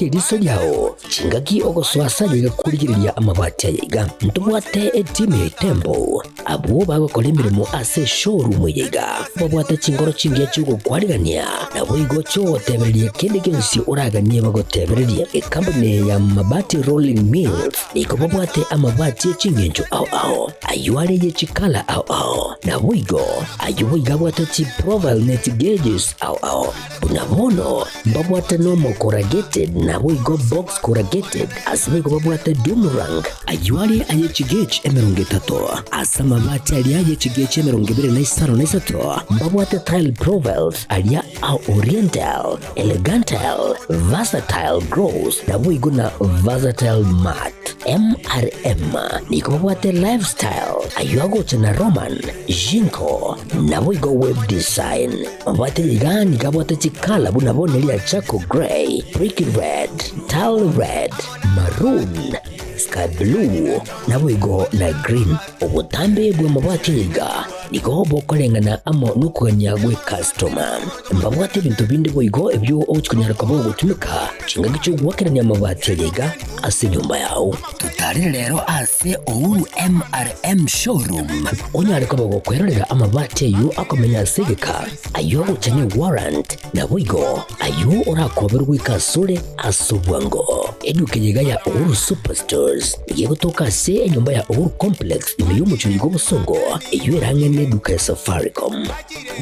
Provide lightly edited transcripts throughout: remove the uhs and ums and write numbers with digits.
Eriso riao chingaki ogosoa ase ayaiga korigereria amabati ayaiga. Ntobwate etimu ya Itembo, abwo bagokora emeremo ase eshowroom eye iga. Babwate chingoro chingiya chi'ogokwarigania, naboigo chi'ogotebereria kende gionsi oraganie bagotebererie. Ekampuni eye ya Mabati Rolling Mills nigo babwate amabati e chingencho ao ao, ayio are ye chikala ao ao, naboigo ayio boigo abwate chiprofile ne chigeges ao ao. Buna bono mbabwate nomo corrugated naboigo box corrugated, ase boigo babwate doom rank, ayio are aye chigauge 30, ase amabati aria aye chigauge 23 mbabwate tile profiles aria a oriental, elegantal, versatile gloss naboigo na versatile matte. MRM nigo babwate lifestyle, ayio agocha na Roman, Jinko, naboigo web design. Mabwate iga nigo abwate chikala buna bono eria charcoal grey, brick red, tile red, maroon, sky blue, naboigo na green. Obotambe bw'amabati aya iga nigo bokoreng'ana amo nokogania gw'ecustoma. Mbabwate ebinto binde boigo ebio ogochia konyara koba ogotumeka chingaki chi'ogoakerania amabati aya iga ase enyomba yao. Totarere rero ase Uhuru MRM Showroom onyare koba gokwerorera amabati ayio akomenya ase egeka, ayio agocha ne warrant, naboigo ayio orakoberwe goika asore ase obwango. Eduka eye iga ya Uhuru Superstores nigo egotoka ase enyomba ya Uhuru Complex ime y'omochie oyo bw'obosongo eyio ere ang'e neduka ya Safaricom.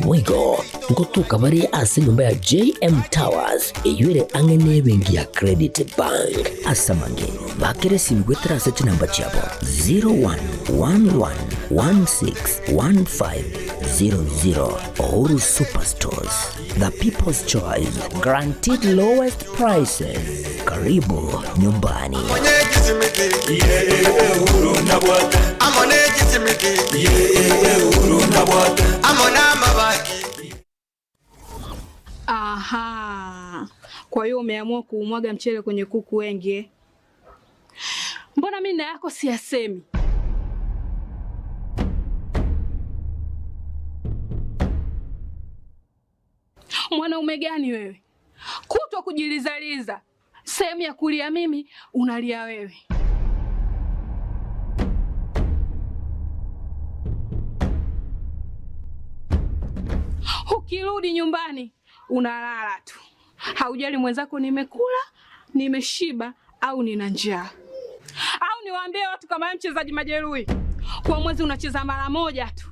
Boigo ngotoka bare ase enyomba ya JM Towers eyio ere ang'e nebenki ya Credit Bank. Ase amange bakere esimi goetera ase chinamba chiabo 0111161500 Uhuru Superstores, the people's choice, guaranteed lowest prices. Karibu nyumbani. Aha, kwa hiyo umeamua kuumwaga mchele kwenye kuku wengi eh? Mbona mimi na yako siyasemi? Mwanaume gani wewe? Kutwa kujilizaliza, sehemu ya kulia mimi unalia wewe. Ukirudi nyumbani unalala tu, haujali mwenzako nimekula, nimeshiba au nina njaa. Au niwaambie watu kama wewe mchezaji majeruhi, kwa mwezi unacheza mara moja tu.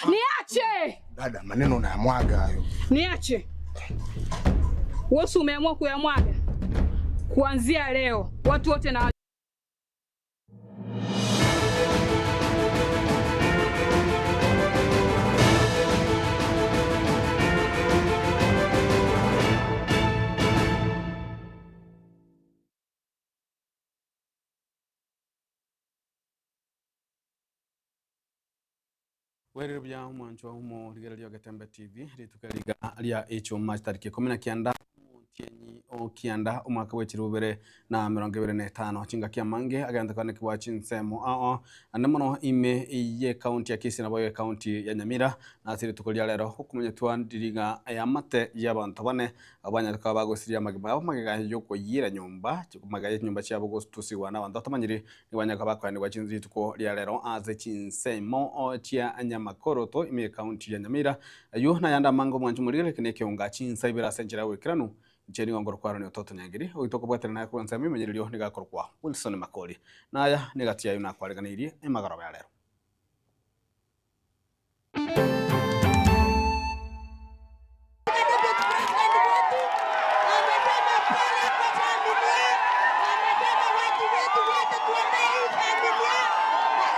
Niache! Dada, maneno unayamwaga hayo. Niache. Wewe si umeamua kuyamwaga? Kuanzia leo watu wote na Bwerire buya omwanchwa omorigereria o Getembe TV, rituko riga ria echuma chitariki 19 omotienyi o kianda omwaka bwe chilifu bibere na 25 chingaki amange agente kwanekigwa chinsemo ao ande mono ime ye county ya Kisii nabo county ya Nyamira na ase rituko ria rero okomanyetwa ndiriga eyamate y'abanto bane abanyare koba bagosiria amagima abo magega yokoyira nyomba magega ye chinyomba chiabo gotusigwa na abanto batamanyiri nigo banyare koba bakoenigwa rituko ria rero ase chinsemo chia Nyamakoroto ime ye county ya Nyamira. Ayio nayande amange omwancho omorigereria eke nekeonga chinsa ibere ase enchera ya goikeranu inche nigo ngorokwa Aaron Ototo Nyangiri oito okobwatana naye korwa ensemo emenyererio nigo akorokwa Wilson Makori naya negati yayo nakwareganeirie emagoroba ya rero. Deputy President wetu amesema pole kwa familia, amesema watu wetu wote tuombee hii familia.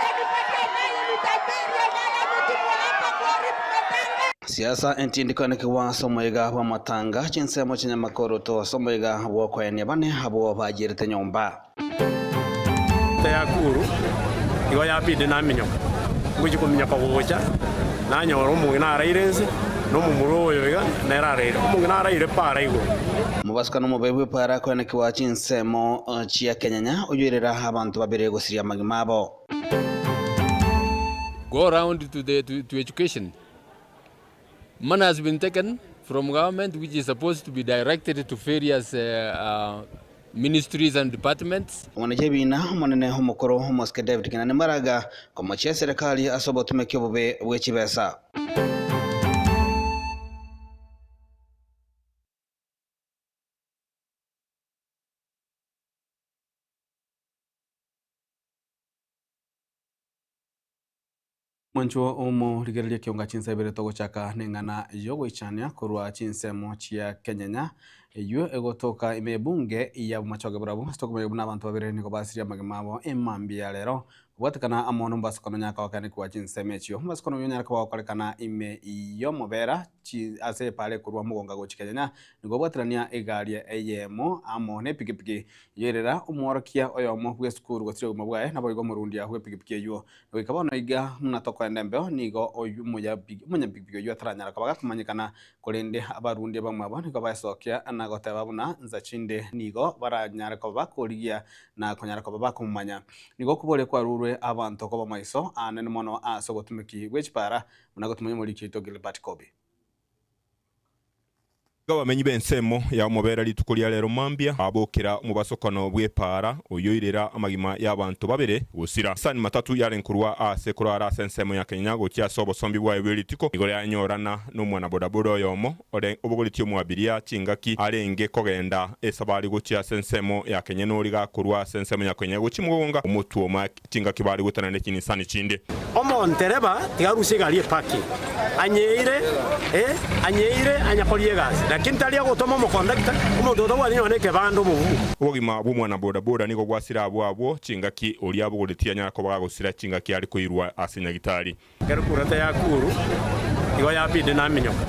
Anybody ambaye ni tajiri ambaye ametumwa hapa kuharibu matanga Siasa entindikane ase omoyega bw'amatanga chinsemo chi'nyamakoroto ase omoyega bw'okoenia bane abwo baayierete nyomba. Yakuru igo yabide naminyoka, ngochia kominyoka gocha, nanyora omong'ina araire inse, na omomura oyo iga nere araire. Omong'ina araire para igoro. Omobasukani omobe bw'epaara akoenekigwa chinsemo chia kenyanya oyoirera abanto babere gosiria amagima abo. Go round to the to, to education. Money has been taken from government which is supposed to be directed to various ministries and departments. Omonechebina omonene omokoro omosike David Kenani Maraga komochia eserekari ase obotumeki obobe bwe chibesa. Mwanchwa omorigereria ekionga chinsa ibere togochaka neng'ana yogoichania korwa chinsemo chia Kenyenya eywo egotoka ime ebunge ya Bomachoge Borabu ase tokomanya buna abanto babere nigo basirie amagima abo emambia ya rero kobwatekana amo nomobasukano onyare kogakanekwa chinsemo echio. Omobasukano oyio onyare koba ogokorekana ime yomobera chi ase epara ekorwa mogonga gochia Kenyenya nigo obwaterania egari eyemo amo nepikipiki Yerera omworokia oyomo bw'esukuru gose obogima bwaye, naboigo omorundia bw'epikipiki eyio. Goika bono iga, buna tokoenda embeo, nigo oyio omonyapikipiki oyio ataranyara koba gakomanyekana, korende abarundia bamwabo nigo baesokia na goteba buna nsa chinde nigo baranyare koba bakorigia na konyara koba bakomomanya. Nigo okoboria kwarurwe abanto koba maiso aanene mono ase obotumeki bwe chipara, buna gotumanya omoriki oito Gilbert Kobi. Igo abamenyi b'ensemo ya omobera rituko ria rero mambia abokera omobasokano bw'epaara oyoirera amagima y'abanto babere gosira. Sani matatu yarenge korwa aase korara ase ensemo ya Kenya gochia ase obosombi bwaye bwe rituko nigo yanyorana nomwana-bodaboda oyomo ore obogoretie omoabiria chingaki arenge kogenda esabari gochia ase ensemo ya Kenya nori gakorwa ase ensemo ya Kenya gochia mogonga omotwoma Chingaki bare goetana ne chinisani chinde. Omontereba tiga arusie egari epaki, anyeire, ee, anyeire anyakoria egasi, lakini tari agotoma omokondakta, omonto otabwati nonya nekebanda omobuo. Obogima bw'omwana bodaboda nigo bwasira abwo abwo chingaki oria abogoretie anyara koba gagosira chingaki are koirwa ase nyagitari. Ekero kurata yakuru, igo yabide naminyoka.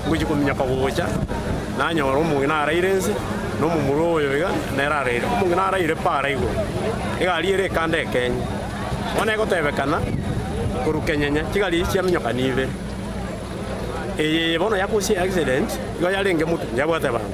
Ngochia kominyoka gocha, nanyora omong'ina araire inse, na omomura oyo iga nere araire. Omong'ina araire para igoro, egari ere ekanda ekenye. Bono egotebekana, korwa kenyenya chigari echi chiaminyoka nibere. Eye bono yakosia accident, igo yarenge motwe, yabwate abanto.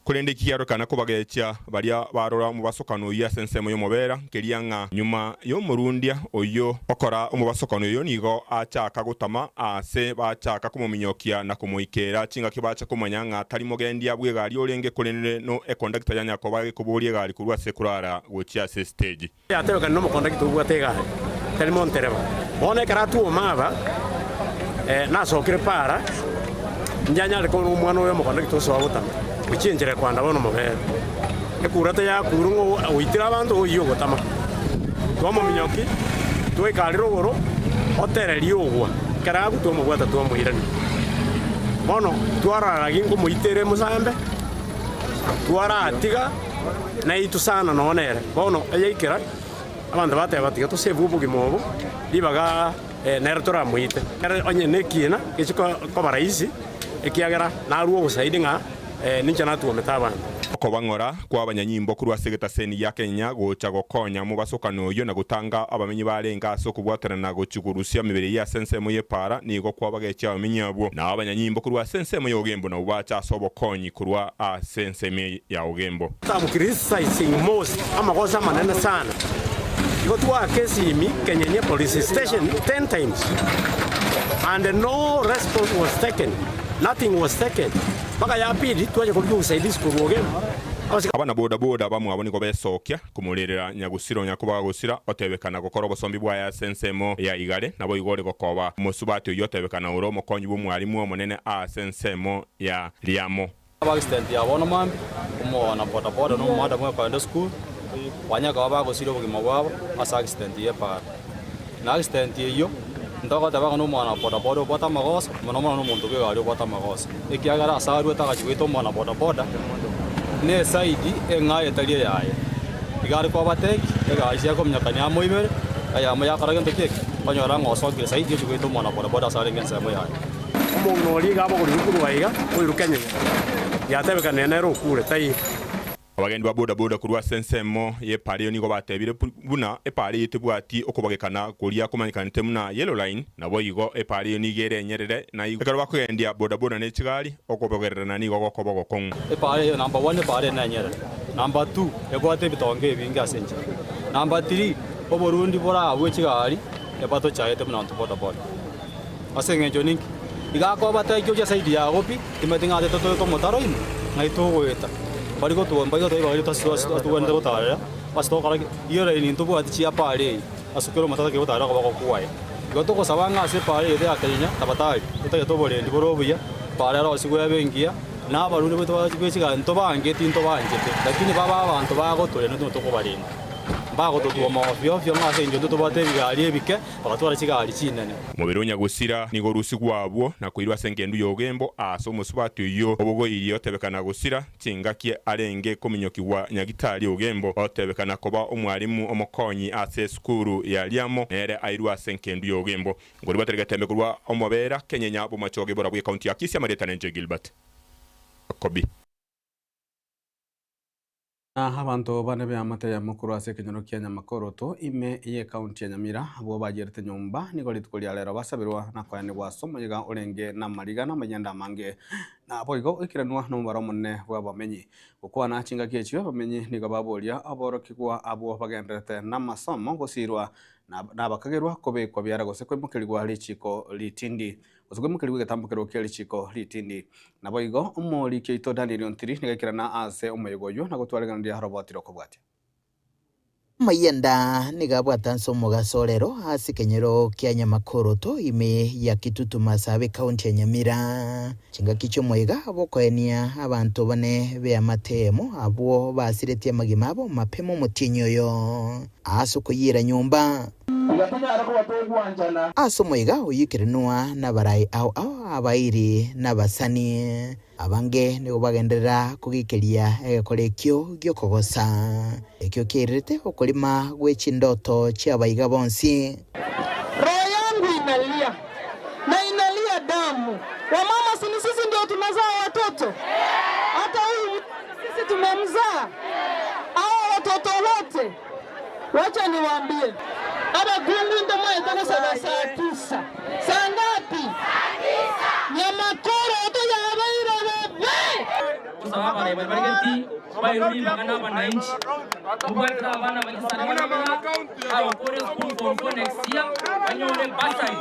Korende ekiarokana kobagechia baria barora omobasokano oyio ase ensemo y'omobera, nkeria ng'a nyuma y'omorundia oyio okora omobasokano oyio nigo achaka gotama aase bachaka komominyokia na komoikeera chingaki bacha komanya ng'a tari mogendia bw'egari orenge korende no ekondakita yanya koba gekoboria egari korwa ase korara gochia ase esiteji. Yatebekana nomokondakita obwate egari, tari montereba. Bono ekero atwoma aba, nasokire para, inche kore omwana oyo omokondakita osoa gotama, gochia enchera ekwanda bono mobere. Ekura teyakure ng'a oitire abanto oyio ogotama. Twamominyokia, twaika aria rogoro, otereria ogwa, ekero agwa twamobwata twamoirania. Bono twarora ginkomoitera emosambe, twaratiga. Naitwe sana nonya nere. Bono eyaikera, abanto bateba, Tiga tosebwe obogima obo, ribaga nere toramoite. Ere onye nekiina gechie koba rahisi, ekiagera narue obosaidi ng'a ninche natwomete abanto. Okobang'ora kw'abanyanyimbo korwa ase egetaseni gia Kenya gocha gokonya omobasokano oyio na gotanga abamenyi barenge ase okobwatana na gochia korusia emebere eyio ase ensemo y'epaara nigo kwabagechia abamenyi abwo. Na abanyanyimbo korwa ase ensemo y'ogembo nabwo bacha ase obokonyi korwa ase ensemo ya Ogembo. I'm criticizing most amagoso amanene sana. Igo twaaka esimi Kenyenye police station 10 times and no response was taken, nothing was taken. Mpaka ya pili twacha korigia obosaidizi korwa Ogembo. Abana boda boda bamwabo nigo besokia komorerera nyagusira onya koba gosira otebekana gokora obosombi bwaye ase ensemo ya igare naboigo ore gokoba omosubati oyio otebekana ore omokonyi bw'omwalimu omonene ase ensemo ya Riamo. Accident ya bono mambia, omwana boda boda na omomada bwe kogenda esukuru, banyare koba bagosiria obogima bwabo ase accident ye epara. Na accident eyio, ntogoteba ng'a nomwana boda boda obwate amagoso, mono mono nomonto bwe egari obwate amagoso, ekiagera ase arwete agachia goita omwana boda boda, na eside eng'ao etari eyaye. Iga are kobateki, egari chiakominyokania amo ibere, eyemo yakora gento ki eke, okonyora ng'a osokire saidi ochia goita omwana boda boda ase arenge ensemo yaye. Omong'ina oria iga abogorirwe korwa aiga, oiruke nyuma, yatebekana nere okure, taiyo. Abagendi ba bodaboda korwa ase ensemo y'epaara eyio nigo batebire buna epaara eyio tebwati okobagekana koria komanyekanete buna yellow line, naboigo epaara eyio nigo ere enyerere na igo ekero bakogendia bodaboda ne chigari okobogererana nigo gokoba ogokong'u. Epaara eyio number one epaara eye nenyerere, number two ebwate ebitonga ebinge ase enchera, number three oborundi bore abwo chigari. Ebatochaete buna abanto bodaboda. Ase engencho ninki? Iga akobatebia oche side yago pi, timanyeti ng'a ase totoete omotaro ime, ng'ai togoeta. Mbari gotuo mbari goteba ribaga riria togwenerete gotarera, ase togokora ki? Eyio line ntobwati chia paara eye, ase kera omonto atagete gotarera okoboko kwaye. Igo togosaba ng'a ase epaara eye ya Kenya, tafadhali, totagete oborendi bore obuya, epaara erosigwe ebe engiya, na abarwani baito be chigari ntobangeti ntobanchete, lakini babe abanto bagotorenda intwe tokobarenda. Mbagototwoma ofio ofio ng'a ase engencho intwe tobwate ebigari ebike, bagatwara chigari chinene. Omobere o nyagosira nigo orusigwe abwo na koirwa ase engendu y'ogembo aase omosubati oyio obogoirie otebekana gosira chingaki arenge kominyokigwa nyagitari ogembo otebekana koba omwalimu omokonyi ase esukuru ya Riamo nere airwe ase engendu y'ogembo. Nkoribatera getembe korwa omobera kenyenya bw'omochoge bora bw'ekaunti ya Kisii amarieta nenche Gilbert Kobi. Na abanto bane b'eamate eyemo korwa ase ekenyoro kia Nyamakoroto, ime y'ekaunti ya Nyamira, abwo bayierete nyomba, nigo rituko ria rero basabirwa na koenigwa ase omoyega orenge namariga na amayanda amange, na boigo goikeranwa nomobaro omonene bw'abamenyi. Gokwana chingaki echio abamenyi nigo baboria aborokigwa abwo bagendererete namasomo gosiirwa nabakagerwa kobekwa biara gose koimokerigwa richiko ritindi. Gose koimokerigwa egetambo kereo kia richiiko ritindi. Naboigo omoriki oito Danieli Ontiri nigo aikerana aase omoyega oyio na gotwara rig'ana riria roboti rokobwatia. Amayenda nigo abwate ase omogaso orero ase ekenyoro kia Nyamakoroto ime ya Kitutu Masaaba ekaunti ya Nyamira. Chingaki chi'omoyega bw'okoenia abanto bane b'eamate eyemo abwo basiretie amagima abo mapema omotienyi oyo ase okoyiera nyomba. Tiga tonyare koba togwanchana. Ase omoyega oyio Noa nabarai ao ao abairi nabasani abange nigo bagenderera kogikeria egekora ekio gi'okogosa, ekio kiairerete okorima gwe chindoto chi'abaiga bonsi. Roho yangu inalia na inalia damu. Wamama, si ni sisi ndio tunazaa watoto? Hata huyu sisi tumemzaa. Hawa watoto wote Wacha niwaambie, abakungu ntomaete gosaba saa tisa. Saa ngapi? Nyamakoro toyabeire bobe. Gosaba abarai baria bare gati bairwe ribaga na abananchi mobwatire abana bagisare bare iga abakore esukuru form four next year banyore bursary.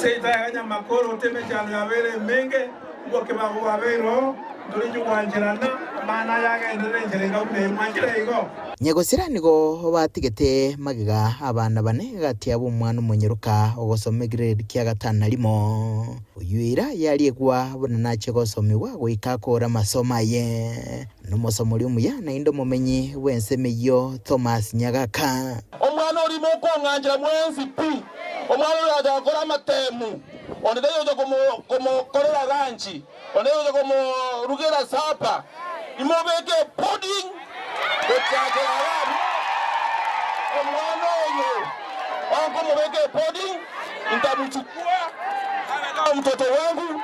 Seito ya Nyamakoro temechando yabeire emenge, ngokebago kwabeire oo. Ntorinche gwancherana, amang'ana aya agenderere enchera enga buna eye. Mwanchire igo? Nyagosira nigo batigete magega abana bane gati yabo omwana omonyeroka ogosoma egrade kia gatano na rimo. Oyio eira yariegwa buna nache gosomigwa goika akoore amasomo aye. Nomosomori omuya naende omomenyi bw'ensemo eyio Thomas Nyagaka. Omwana oria mokong'anchera mwensi pi, omwana oria ogacha gokora amatemu, onde taiyo ogocha komokorera ranchi. Onde ogocha komorugera sapa, imobeke epudding gochakera abwo. Omwana oyo onkomobeka epudding, ntamuchukua abe kama mtoto wangu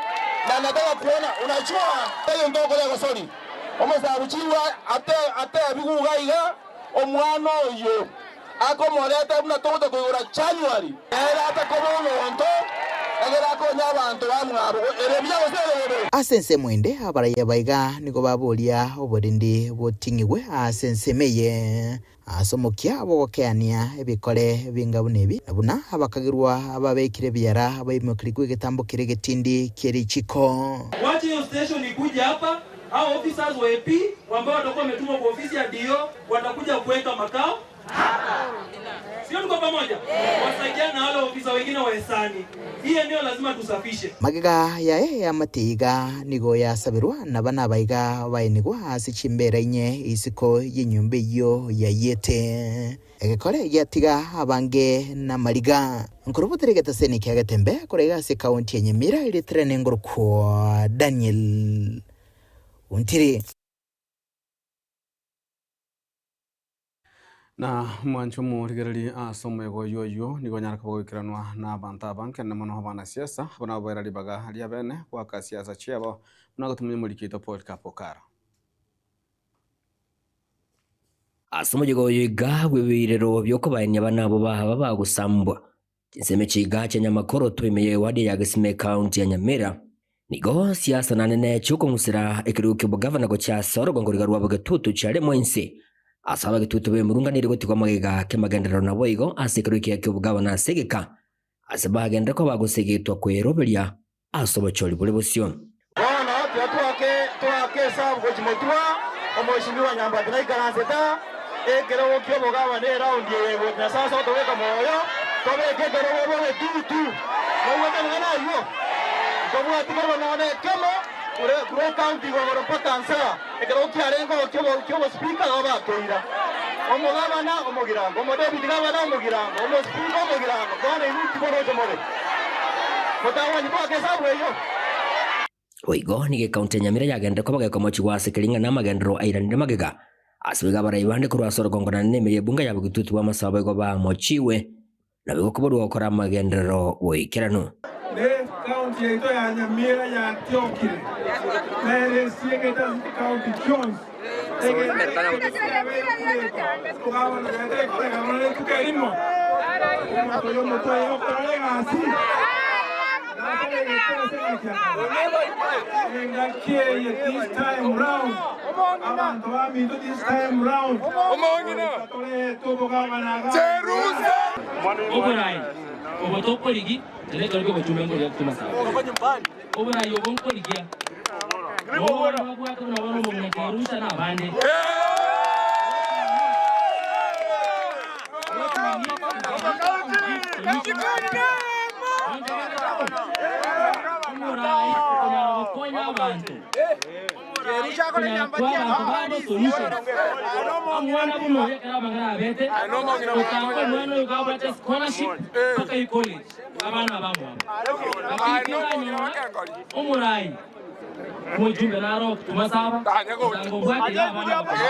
na nataka kuona unajua egento okoria gosori omosabu chingwa ate atebigwe iga iga omwana oyo Akomoreta buna togocha koigora January. Nere atakoba omonto, egere akonye abanto bamwabo, ere buya gose ere bobe. Ase ensemo ende abaraiya baiga nigo baboria oborindi boting'igwe ase ensemo eye, ase omokia bw'ogokeania ebikore binga buna ebi, na buna abakagerwa babekire ebiara baimokerigwe egetambo keria egetindi kie richiko. Wacha hiyo station ikuje hapa, hao officers wa AP ambao watakuwa wametumwa kwa ofisi ya DO watakuja kuweka makao hapa. Sio tuko pamoja? Wasaidiane na wale ofisa wengine wa hisani. Hii eneo lazima tusafishe. Magega yaye y'amate iga nigo yasaberwa naba nabaiga baenigwa ase chimbeera inye isiko y'enyomba eyio yayiete. Egekore giatiga abange namariga. Nkorobotera egetaseni kia Getembe korwa iga ase ekaunti ya Nyamira erietera nengorokwa Daniel Ontiri. Na mwanche omorigererie ase omoyega oyio oyio, nigo onyare koba goikeranwa nabanto abange naende mono abanasiasa, abwo nabo baira ribaga ria bene goaka siasa chiabo, buna gotumia omoriki oito Polycarp Okara. Ase omoyega oyo iga bw'ebiirero bi'okobaenia abana abwo baba bagosambwa. Chinsemo chiga chia Nyamakoroto ime y'ewadi ya Gesima ekaunti ya Nyamira nigo siasanane ne chi'okong'usera ekerogo ki'obogavana gochia ase orogongo riga rwa Bogetutu chiaremwa inse. Ase abagetutu b'emurunga gotigwa magega k'emagenderero naboigo ase ekero ekiya ki'obogabana ase egeka ase bagendere koba bagosegetwa kweroberia ase obochori bore bosio. Bono tiga twake twake esabu gochia motwa, Omweshimiwa Nyambati naikaransete aa, ekerogo ki'obogabana eraundi eye gocha Nyasae ase gotobeka moyo, tobeke ekerogo bogetutu. Moigwete amang'ana ayio? Ntobwati korwa nonya ekemo kore korwa ecounty igoro mpaka nse aa, ekerogo kiarenge oo ki'obospeaker igo bakeira. Omogabana omogirango, omodeputy gavana omogirango, omospeaker omogirango, bono inwe inki moroche more? Motagwanyi goaka esabu eyio? Boigo nigo ekaunti ya Nyamira yagenderire koba gekomochigwa ase keria ng'a namagenderero airanire magega ase boigo abarai bande korwa ase orogongo na nemeri y'ebunga ya bogitutu bw'amasabo boigo bamochiwe naboigo koborwa gokora amagenderero goikeranu. Ne county yaito ya Nyamira yatiokire, nere esiegete ase chicounty chionsi, egento kiabeire bweka, tokabona gete ekoreka nonya rituko erimo, omonto oyo omotwe oye okorora egasi, nasaregete ase engaki ya kare. Engaki eye this time round, abanto baminto this time round, goika torete obogabana iga. Oborai obo tokorigi tari ekero ki'obochumbe nkoria tomasabo. Oborai obo nkorigia nobo abana babwate buna bono omong'ina Kerusha na abande. Omorai okonyara gokonya abanto. Konyara koa abanto babo solution. Omwana buna oyo ekero amang'ana abete, otanga omwana oyo kabwate scholarship mpaka e college, abana abamwabo. Lakini toranyora omorai omojumbe naro okotumasaba, otanga obwate abana abamwabo.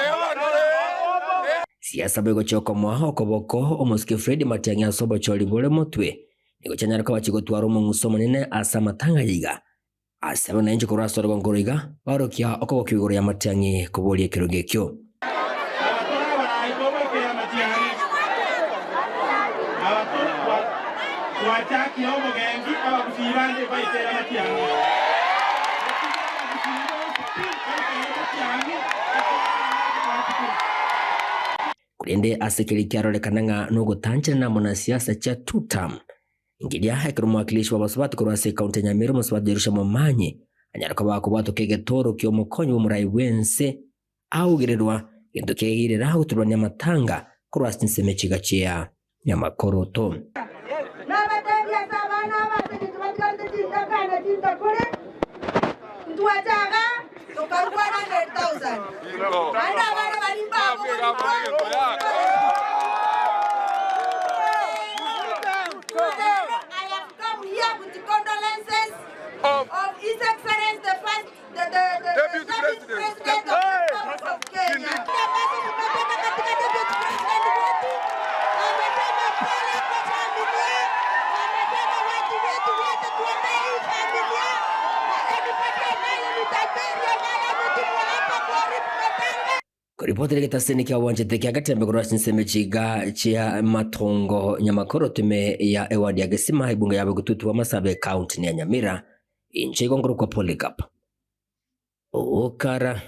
Siasa boigo okomoa okoboko omosike Fred Matiang'i ase obochori bore motwe nigo chianyare koba chigotwara omong'uso omonene ase amatanga iga ase abananchi korwa ase orogongo oro iga barokia okoboko igoro ya Matiang'i koboria ekerogo ekio. Twachakia obogenki abagusii bande baikera Matiang'i. Korende ase keria kiarorekana ng'a nogotanchera na monasiasa chia two term ngiria ekero omowakilishi bw'abasubati korwa ase ekaunti ya Nyamira omosubati Jerusha Momanyi anyare koba akobwatoka egetoro kia omokonyi bw'omorai bw'ense augererwa gento kiaigirera goturwania amatanga korwa ase chinsemo echiga chia Nyamakoroto. Nabateebie ase abana aba ase chinto batigarete chintaka na chintakore, ntwacha iga tokarua 100,000, naende abana baria mbabogorigwa. I have come here with the condolences of His Excellency the first the, the, the, the Deputy President of the Republic of Kenya. Ambazo tumetoka katika Deputy President wetu amesema pole kwa familia, amesema watu wetu wote tuombee hii familia na anybody ambaye ni tajiri ambaye ametumwa hapa kuharibu matanga. Koripoti getaseni kia wanchete kia gatembe korwa chinsemo chiga chia matongo nyamakoro tume ya ewadi ya gesima ibunga ya bugututu wa masabe county ya Nyamira inche igongoro kwa Polycarp okara.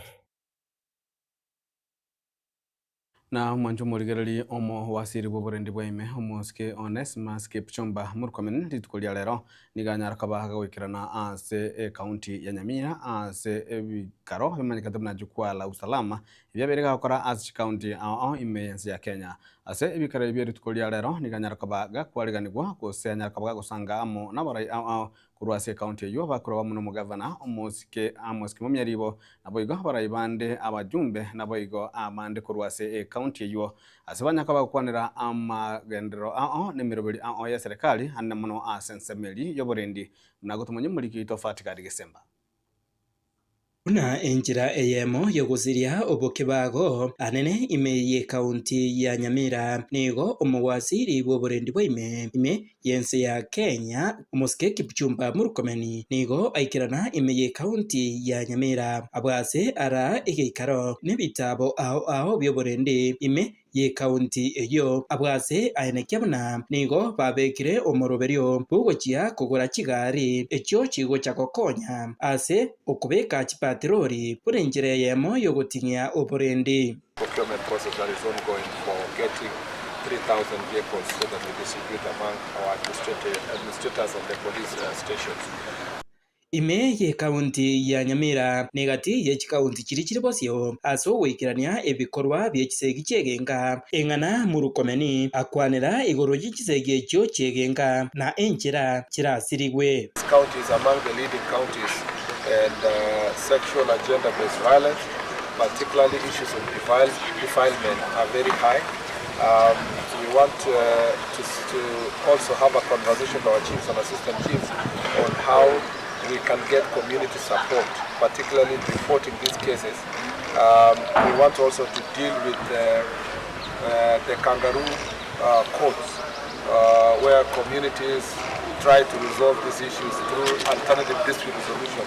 Na omwancho omorigereri omo wasiri bw'oborendi bwa ime omosike Onesmus Kipchumba Murkomen rituko ria rero nigo anyara koba agoikerana ase ekaunti ya Nyamira ase ebikaro bimanyekete buna jukwaa la usalama ebiabeire gakora ase chikaunti ao ao ime y'ense ya Kenya. Ase ebikaro ebio rituko ria rero nigo anyara koba gakwariganigwa gose anyara koba gagosanga amo nabarai ao ao korwa ase ekaunti eywo bakorwa bamo na omogavana omosike Amos Kimomia Ribo naboigo abarai bande abajumbe naboigo abande korwa ase ekaunti eywo ase banyaka bagokwanera amagenderero ao nemeroberi ao ya serikali ande mono ase ensemeri y'oborendi muna gotomonya omoriki oito Fatikari Gesemba. Buna enchera eyemo yogusiria obokebago anene ime ye kaunti ya Nyamira nigo omowasiri bw'oborendi bwa ime ime y'ense ya Kenya omosike Kipchumba Murkomen nigo aikerana ime ye kaunti ya Nyamira abwase ara egeikaro n'ebitabo ao ao by'oborendi ime. y'ekaunti eyio. Abwo ase aenekia buna nigo babekire omoroberio bw'ogochia kogora chigari echio chigocha gokonya ase okobeka chipatirori buna enchera eyemo y'ogoting'ia oborendi. Procurement process that is ongoing for getting 3,000 vehicles so that we distribute among our administrators and the police stations. Ime y'ekaunti ya Nyamira negati ye chikaunti chiria chire bosio ase ogoikerania ebikorwa bie chisegi chi'egenka. Eng'ana Murkomen akwanera igoro ye chisegi echio chi'egenka na enchera chirasirigwe. This county is among the leading counties and sexual and gender based violence, particularly issues of defilement are very high. We want to also have a conversation with our chiefs and assistant chiefs on how we can get community support, particularly in reporting these cases. We want also to deal with the kangaroo courts, where communities try to resolve these issues through alternative dispute resolution.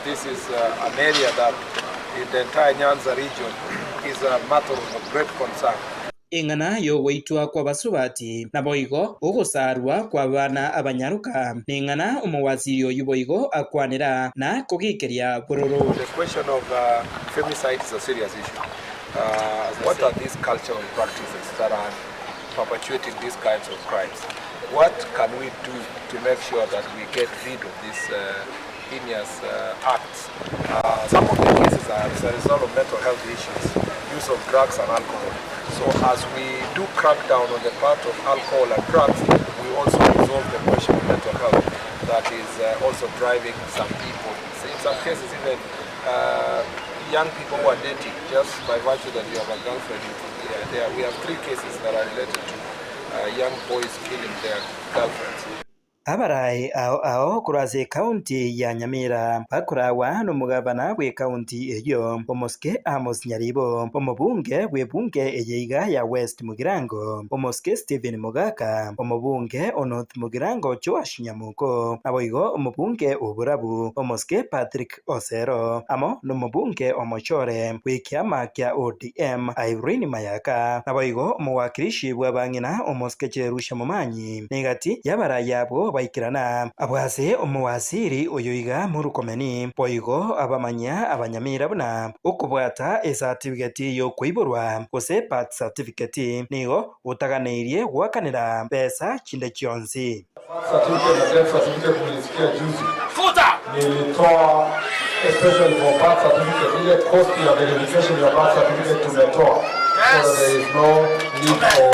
This is an area that in the entire Nyanza region is a matter of great concern. Eng'ana y'ogoitwa kw'abasubati naboigo ogosarwa kw'abana abanyaruka neng'ana omowaziri oyu boigo akwanera na kogikeria bororo. The question of femicide is a serious issue. What are these cultural practices that are perpetuating these kinds of crimes? What can we do to make sure that we get rid of these heinous acts? Some of the cases are as a result of mental health issues, use of drugs and alcohol. So as we do crack down on the part of alcohol and drugs, we also resolve the question of mental health that is also driving some people. In some cases, even young people who are dating, just by virtue that you have a girlfriend, we have 3 cases that are related to young boys killing their girlfriends. Abarai ao ao korwa ekaunti ya Nyamira bakorawa n'omogabana bw'ekaunti eyo Omosike Amos Nyaribo, omobunge bw'ebunge eyeiga ya West Mugirango Omosike Stephen Mogaka, omobunge o North Mugirango Joash Nyamuko, naboigo omobunge oburabu Omosike Patrick Osero, amo n'omobunge omochore bw'ekiama kia ODM Irene Mayaka, naboigo omowakilishi bw'abang'ina Omosike Cherusha Momanyi negati y'abarai abo baikirana abwase omowasiri oyo iga Murkomen boigo abamanya abanyamira buna okobwata esatifiketi y'okoiborwa gose birth certificate nigo otaganeirie gwakanera pesa chinde chionsi. Certificate na death certificate mlisikia juzi. Nilitoa especially for birth certificate, ile cost ya verification ya birth certificate tumetoa. So there is no need for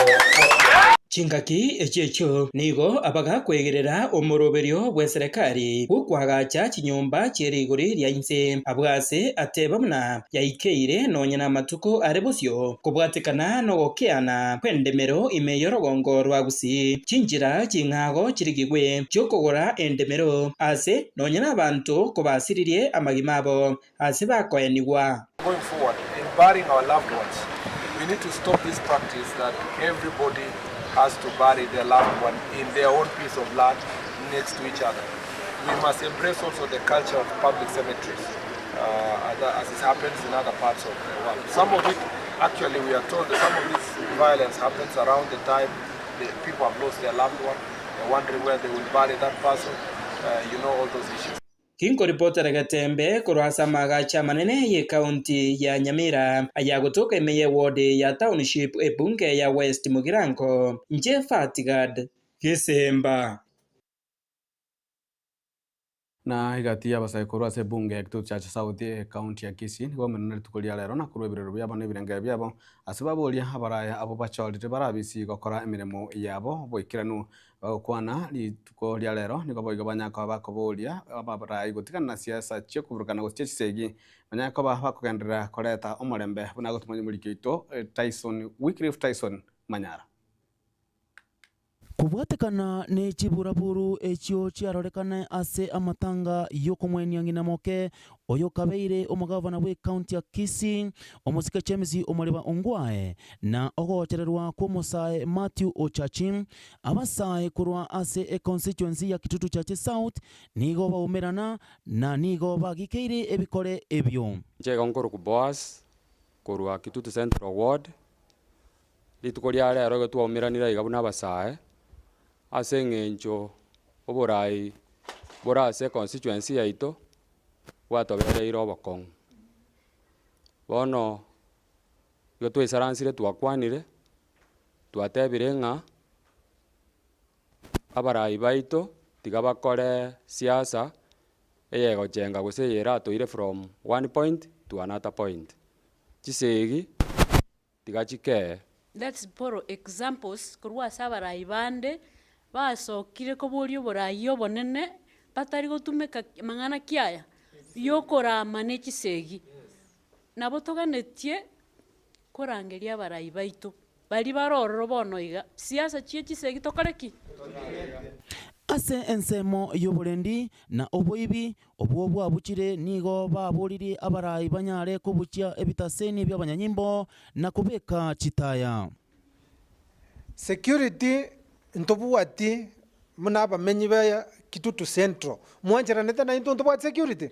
Chingaki echiechio nigo abagakwegerera omoroberio bwe serikali bukwagacha chinyomba chierigori ria inse abwase ateba buna yaikeire nonya na matuko are bosio kobwatekana nogokeana kwendemero ime yorogongo rwa Gusii chinchira ching'ago chirigigwe chiokogora endemero ase nonya na abanto kobasiririe amagima abo ase bakoenigwa. Going forward, in burying our loved ones, we need to stop this practice that everybody has to bury their loved one in their own piece of land next to each other. We must embrace also the culture of public cemeteries, as it happens in other parts of the world. Some of it, actually we are told that some of this violence happens around the time the people have lost their loved one. They're wondering where they will bury that person, all those issues. Kinkoripotera Gatembe korwa magacha manene ye kaunti ya Nyamira aya gotoka ime ye ward ya township ebunge ya West Mugirango nje Fatigad Gisemba. Na igati y'abasae korwa ase ebunge ya Kitutu Chache South ekaunti ya Kisii nigo bamenene rituko ria rero na korwa ebirero biabo na ebirenge biabo ase baboria abaraya abo bachorire barabisi gokora emiremo yabo boikeranu bagokwana rituko ria rero nigo boigo banyakoba bakoboria abarai gotigana na siasa chiokoburukana gose chisegi banyakoba bakogenderera koreta omorembe buna gotumanya omoriki oito Tyson Wycliffe Tyson Manyara. Kubwatekana ne chiburaburu echio chiarorekane ase amatanga yokomwenia ng'ina moke oyo kabeire omogavana bwe county ya Kisii omosike James Omariba Ongwae na ogochererwa kwa omosae Matthew Ochachi abasae korwa ase e constituency ya Kitutu Chache South nigo baumerana na nigo bagikeire ebikore ebio. Nchega nkoro ku Boaz korwa Kitutu Central Ward. Rituko ria rero igo twaumeranire iga buna abasae, ase eng'encho oborai bore ase econstituency yaito, bwatobereire obokong'u. Bono, igo twaisaransire twakwanire, twatebire ng'a abarai baito tiga bakore siasa eyegochenga gose eyeratoire from one point to another point. Chisegi tiga chikee. Let's borrow examples korwa ase abarai bande, basokire koboria oborai obonene, batari gotumeka mang'ana ki aya? Yokorama ne chisegi. Nabo toganetie korangeria abarai baito, baria bare ororo bono iga, siasa chie chisegi tokore ki? Ase ensemo y'oborendi na oboibi obwo bwabuchire nigo baboririe abarai banyare kobuchia ebitaseni bi'abanyanyimbo na kobeka chitaya. Security ntobwati buna abamenyi ba Kitutu Central, mwancheranete naintwe ntobwate security?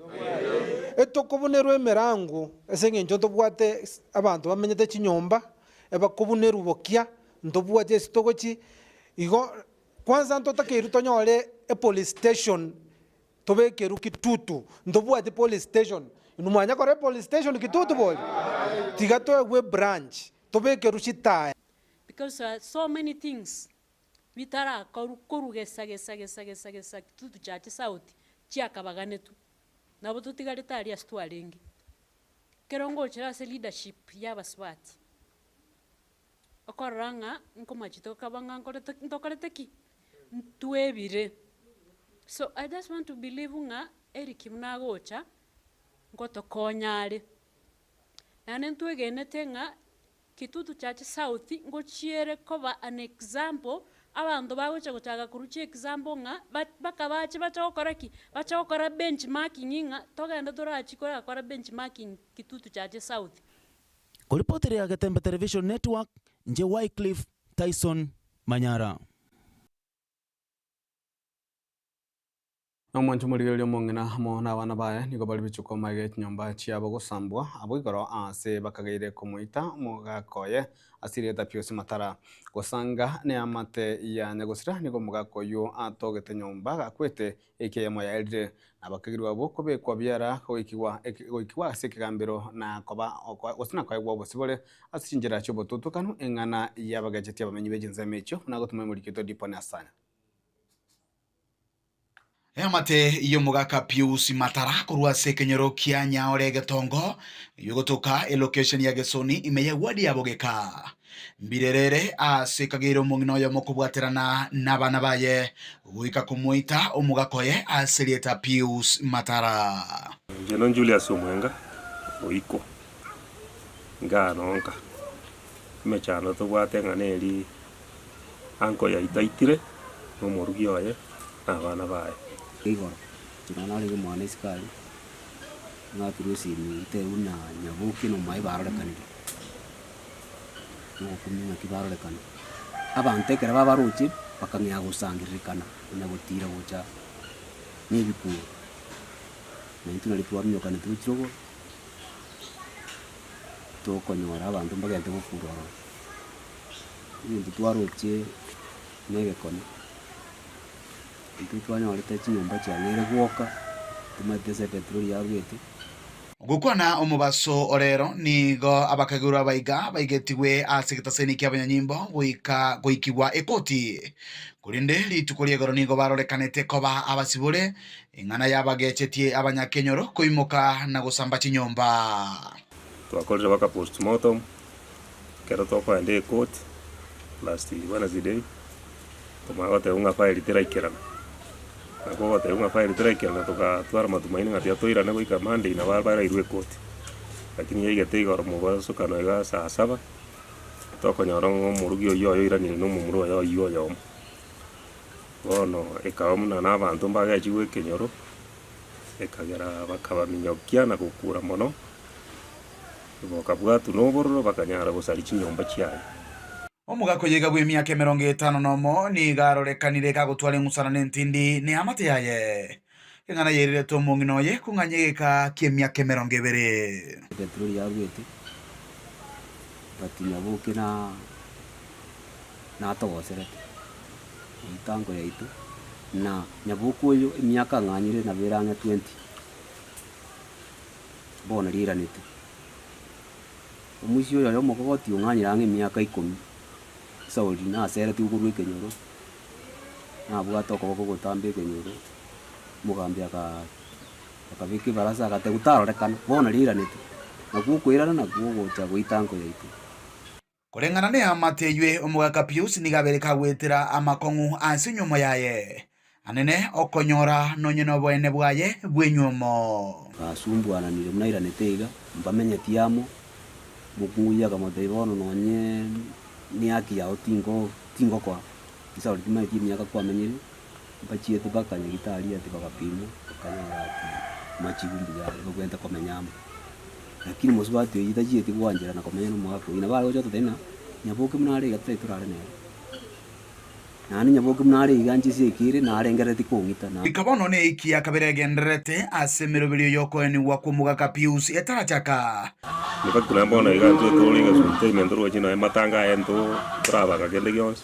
Etokobunerwa emerango ase eng'encho ntobwate abanto bamenyete chinyomba, ebakobunerwa bokia, ntobwati ase togochi, igo kwanza ntotakeirwe tonyore epolice station tobekerwe Kitutu, ntobwati police station, inwe mwanya kora epolice station Kitutu bori? Tiga toegwe ebranch, tobekerwe chitaya. Because so many things bitarakorwa korwa gesa gesa gesa gesa gesa Kitutu Church South chiakabaganetwe, nabo totigarete aria ase twarenge. Ekero ngochera ase leadership ya abasubati, okorora ng'a nkomachi tokaba ng'a nkorete ntokorete ki? Ntwebire. So I just want to believe ng'a Eric buna agocha, ngotokonya are. Naende ntwegenete ng'a Kitutu Church South ngochiere koba an example, abanto bagocha gochaka korwa chiexample ng'a ba baka bache bache gokora ki? Bache gokora benchmarking ng'a togende torachi korakora benchmarking Kitutu Church South. Koripoteria Getembe Television Network, inche Wycliffe Tyson Manyara. Na omwancho omorigereria omong'ina amo nabana baye nigo bare bichuko magega ye chinyomba chiabo gosambwa, abwo igoro aase bakageire komoita omogaka oye ase erieta Piusi Matara. Gosanga neamate ya nyagosira nigo omogaka oyio atogete nyomba gakwete ekia eyemo yaerire, na abakagerwa abwo kobekwa biara goikigwa goikigwa ase ekegambero na koba gose na koegwa obosibore ase chinchera chi'obotutukanu eng'ana y'abagechetie abamenyi be chinsemo echio buna gotuma emorikito Dipone Asanya. Eamate y'omogaka Pius Matara korwa ase ekenyoro kia Nyaore Egetongo, eyio egotoka elocation ya Gesoni ime y'eward ya Bogeka. Mbirerere ase ekageire omong'ina oyomo kobwaterana nabana baye goika komoita omogaka oye ase erieta Pius Matara. Inche no Julius Omwenga oikwa, igaa nonka, emechando tobwate ng'a neri Anko yaito aitire, na omorugi oye, na abana baye. Igoro, inche narenge mwane esikari, ng'akerwa esimi ntebiwa buna Nyaboke na omoyo barorekanire, nogokumia ng'aki barorekana. Abanto ekero babaroche, bakang'ea gosangererekana konya gotira gocha na ebikuo, na intwe nario twaminyokanete gochia rogoro, tokonyora abanto mbagente gokura ororo. Ebinto twaroche na egekone, intwe twanyorete chinyomba chiang'eire gwoka, tomaete ase epetroli yarwete. Gokwana omobaso orero nigo abakagerwa abaiga baigetigwe ase egetaseni ki'abanyanyimbo goika goikigwa ekoti. Korende rituko ri'egoro nigo barorekanete koba abasibore, eng'ana y'abagechetie abanyakenyoro koimoka na gosamba chinyomba. Twakorire baka postmortem, Ekero tokoenda ekoti last Wednesday, komanya goteba ng'a file teraikerana, nabo ogoteba ng'a file teraikerana togatwara matumaini ng'a tiga toirane goika Monday nabo barairwe ekoti. Lakini yaigete igoro mobasokano iga saa saba, tokonyora ng'a omorugi oywo oyoiranire na omomura oye oywo oyomo. Bono ekaba buna na abanto mbagechigwe ekenyoro, ekagera bakabaminyokia na gokura mono. Bokabwatwa nobororo, bakanyara gosaria chinyomba chiaye. Omogaka oyoiga bw'emiaka emerongo etano nomo nigo arorekanire kagotwara eng'usana nentindi neamate yaye. Eng'ana yairerete omong'ina oye kong'anya egeka ki'emiaka emerongo ebere. Petroli yarwete, but Nyaboke na. Natogoserete ebitango yaito, na nyaboke oyo emiaka ng'anyire nabo ere ang'e twenty, bono riiranete. Omoisia oyo ore omokogoti ong'anyire ang'e emiaka ikomi, Sauli naseretigwe korwa ekenyoro, nabwate okoboko gotamba ekenyoro, omogambi aka akabeka ebarasa agateba tarorekana, bono riiranete, nakwo okoirana nakwo ogocha goita anko yaito. Koreng'ana neamate eywe, omogaka Pius nigo abeire kagwetera amakong'u ase enyuomo yaye, anene okonyora nonye noboene bwaye bw'enyuomo. Basumbuananire buna airanete iga, mbamenyeti amo, mokungu oyio akamotebia bono nonye nehaki yao tingo tingokoa, inse timanyeti emiaka kwamenyire, mbachiete mpaka nyagetari ati bagapimwa, bakanyora ati machibu mbuya are babwenerete komenya amo. Lakini mosubati oyio tachieti gwancherana komenya na omogaka oyio, nabo are gocha gototebia ng'a nyaboke buna are iga totari torare nere. Naende nyaboke buna are iga inche ase ekere narengerereti kong'ita na. Goika bono neiki ya kabere egendererete ase emeroberio y'okoenigwa kw'omogaka Pius etarachaka. In fact naende bono iga intwe tore egesunte ime ntoroche nonya matanga aya nto torabanga kende gionsi,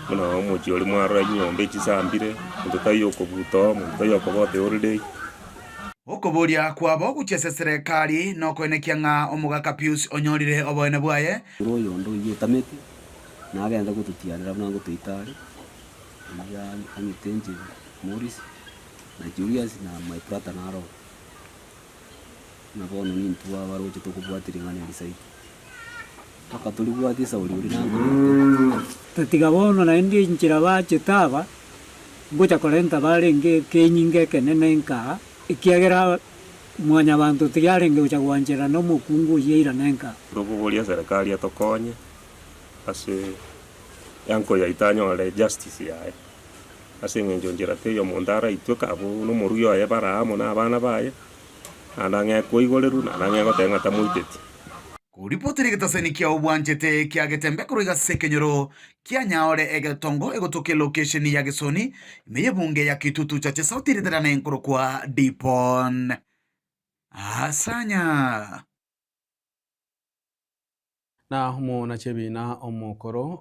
buna omochie oria mwarora chinyomba echisambire, monto taiyo okobuta oo, monto taiyo okoba oteorerei. Okoboria kwabo gochia ase serekari nokoenekia ng'a omogaka Pius onyorire oboene bwaye. Ore oyonde oyio otamete, nagende gototianera buna ngotoita are, oyio ang'ite inche Morris, na Julius na my brother naro oo. Buna bono nintwe abaroche tokobwatia ring'ana eri zaidi, mpaka toribwatie esauri oria nakorete. Tatiga bono naende enchera bachete aba, ngocha korenta barenge ekenyinga ekenene nkaa, ekiagera mwanyabanto tiyarenge gocha gwancherana omokungu oyio airane nkaa. Tokoboria serikali etokonye ase uncle yaito anyore justice yaye, ase eng'encho nchera teiyo omonto araitwe kabu na omorugi oye bare amo na abana baye, naende ang'e koigoreru naende ang'e goteba ng'a tamoiteti. Koripoti rigetasani kia obwanchete kia Getembe korwa ase ekenyoro kia Nyaore egetongo egotoka elokesheni ya Gesoni ime y'ebunge ya Kitutu Chache South riterane nkorokwa Dipon Asanya. Na omonachebina omokoro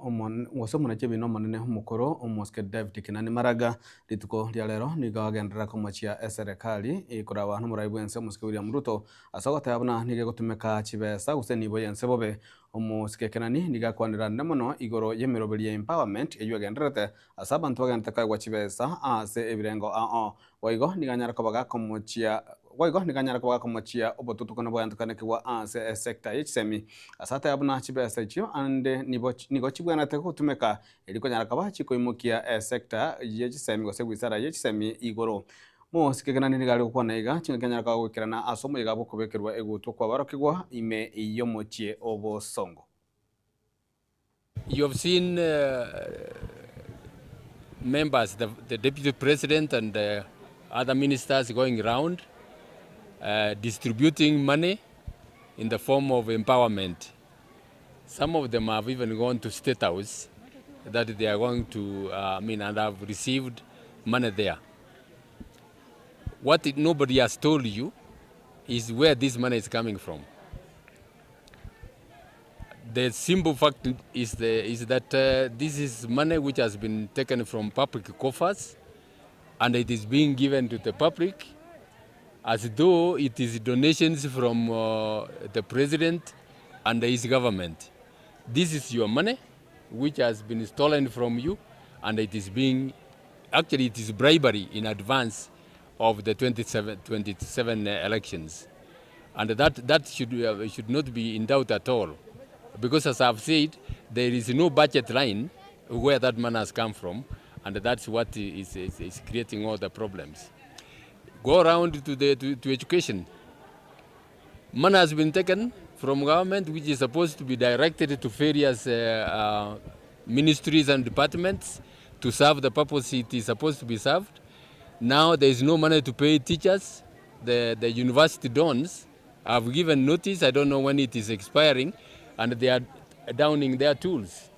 gose omonachebina omonene omokoro omosike David Kenani Maraga rituko ria rero nigo agenderera komochia eserekari ekoragwa nomorai bwense omosike William Ruto Ase ogoteba buna nigo egotumeka chibesa gose enibo y'ense bobe, omosike Kenani nigo akwaneranire mono igoro y'emeroberi ya empowerment eyio egendererete ase abanto bagenderete koegwa chibesa ase ebirengo ao. Boigo nigo anyare koba gakomochia boigo nigo anyare koba gakomochia obotutukano bwayantokanekigwa ase esector ye chisemi. Ase ateba buna chibesa echio ande nibo nigo chibwenerete gotumeka erio konyara koba chikoimokia esector ye chisemi gose wizara ye chisemi igoro. Mosike Kenani nigo are gokwana iga, Chingaki anyare koba goikerana ase omoyega bw'okobekerwa egutwa kw'abarokigwa ime y'omochie o bosongo. You have seen members, the, the deputy president and the other ministers going round distributing money in the form of empowerment. Some of them have even gone to State House that they are going to, I mean, and have received money there. What nobody has told you is where this money is coming from. The simple fact is, the, is that this is money which has been taken from public coffers and it is being given to the public as though it is donations from the president and his government. This is your money which has been stolen from you and it is being, actually it is bribery in advance of the 27, 27 elections. And that, that should, should not be in doubt at all. Because as I've said, there is no budget line where that money has come from, and that's what is, is, is creating all the problems. Go around to, the, to, to education. Money has been taken from government, which is supposed to be directed to various ministries and departments to serve the purpose it is supposed to be served. Now there is no money to pay teachers. The, the university dons have given notice, I don't know when it is expiring, and they are downing their tools.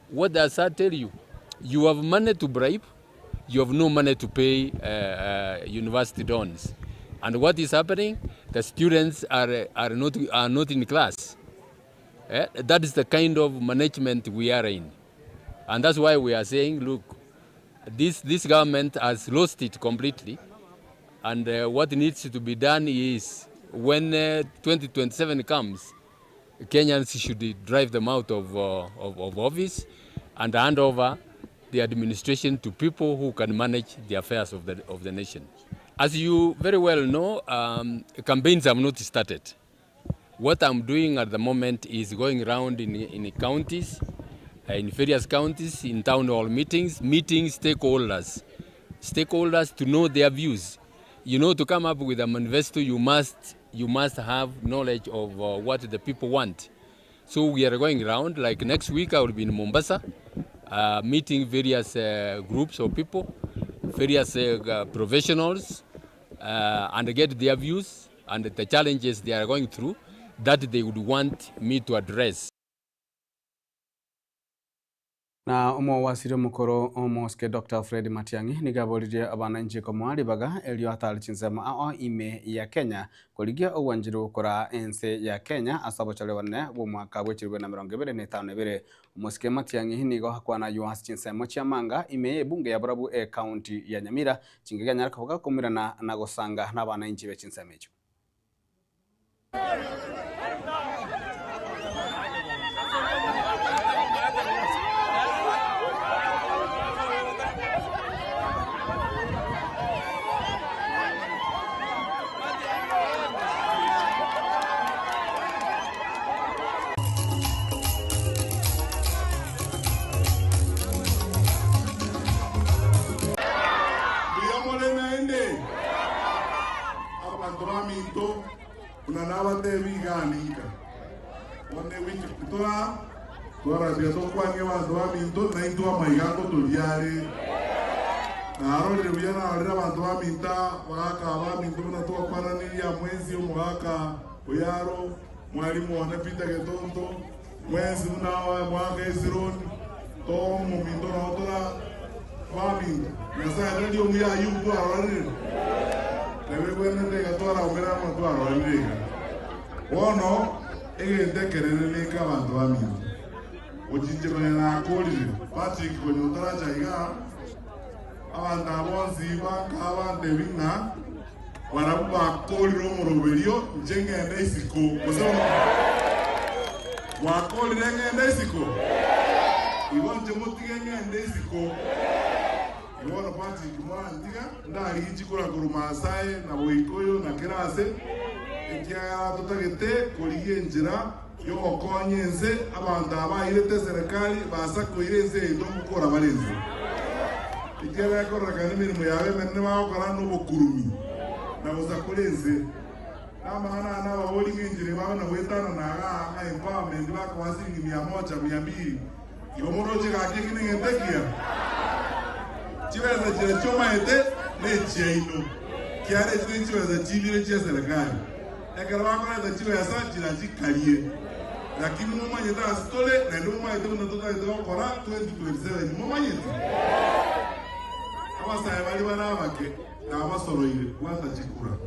What does that tell you? You have money to bribe, you have no money to pay university dons. And what is happening? The students are, are, not, are not in class. That is the kind of management we are in. And that's why we are saying, look, this, this government has lost it completely. And uh, what needs to be done is when uh, 2027 comes, Kenyans should drive them out of, uh, of, of office and hand over the administration to people who can manage the affairs of the, of the nation. As you very well know, um, campaigns have not started. What I'm doing at the moment is going around in, in counties, in various counties, in town hall meetings, meeting stakeholders, stakeholders to know their views. You know, to come up with a manifesto, you must, you must have knowledge of uh, what the people want. So we are going around, like next week I will be in Mombasa, uh, meeting various uh, groups of people, various uh, professionals, uh, and get their views and the challenges they are going through that they would want me to address. Na omowasiri omokoro omosike Dr. Fred Matiang'i nigo aboririe abananchi komoa ribaga erio atari chinsemo ao ime ya Kenya korigia obwancheri gokora ense ya Kenya ase obochore bonene bwa omwaka bwa echiribwe na emerongo ebere na etano ebere. Omosike Matiang'i nigo akwana ase chinsemo chia manga ime ya ebunge ya borabu e county ya Nyamira chingaki anyare koboka komirana na gosanga na abananchi be chinsemo echio. Abantu baminto unanabatebiganika one wiki tora twarabia tokwania abanto baminto naintwe amaigango toriare narorire buya narorire abanto baminta bagaka baminto buna twakwananiria mwensi omogaka oyaro mwalimu one Peter Getonto mwensi buna mwaka Esironi tomominto notora baminto nyasaye tari omuya ayubu twarorire nawe bwenete twaraumĩra ma twarorire iga bono egente ekerere neka abanto baminto ochinchekone nakorire Patrick konya otaracha iga abanto abonsi banka abantebi ng'a barabwo bakorire omoroberio inche ng'ende isiko gose mwakorire ng'ende isiko igo inche motige ng'ende isiko ibono Patrick mwarantiga ndarigichi korakora Maasai na Boikoyo na Kerase ekiagera totagete korigia enchera yogokonya ense abanto abairete serikali basakoire ense yaito ngokora bare ense ekiagera ekorerekana emirimo yabo emenene bagokora na obokurumi na gosakora ense namang'ana aya nababori ng'a enchera babo nabwetana naga ng'a empowerment bakoba siringi mia moja mia mbili igo moroche gaki eki neng'ente ekiya chibesa chira chiomaete na echiaino kiare echi ne chibesa chibire chia serikali ekero bakoreta chibesa chira chikarie lakini momanyete ase tore naende momanyete buna totagete gokora 2027 momanyete abasae bari bare abake nabasoroire bwata chikura.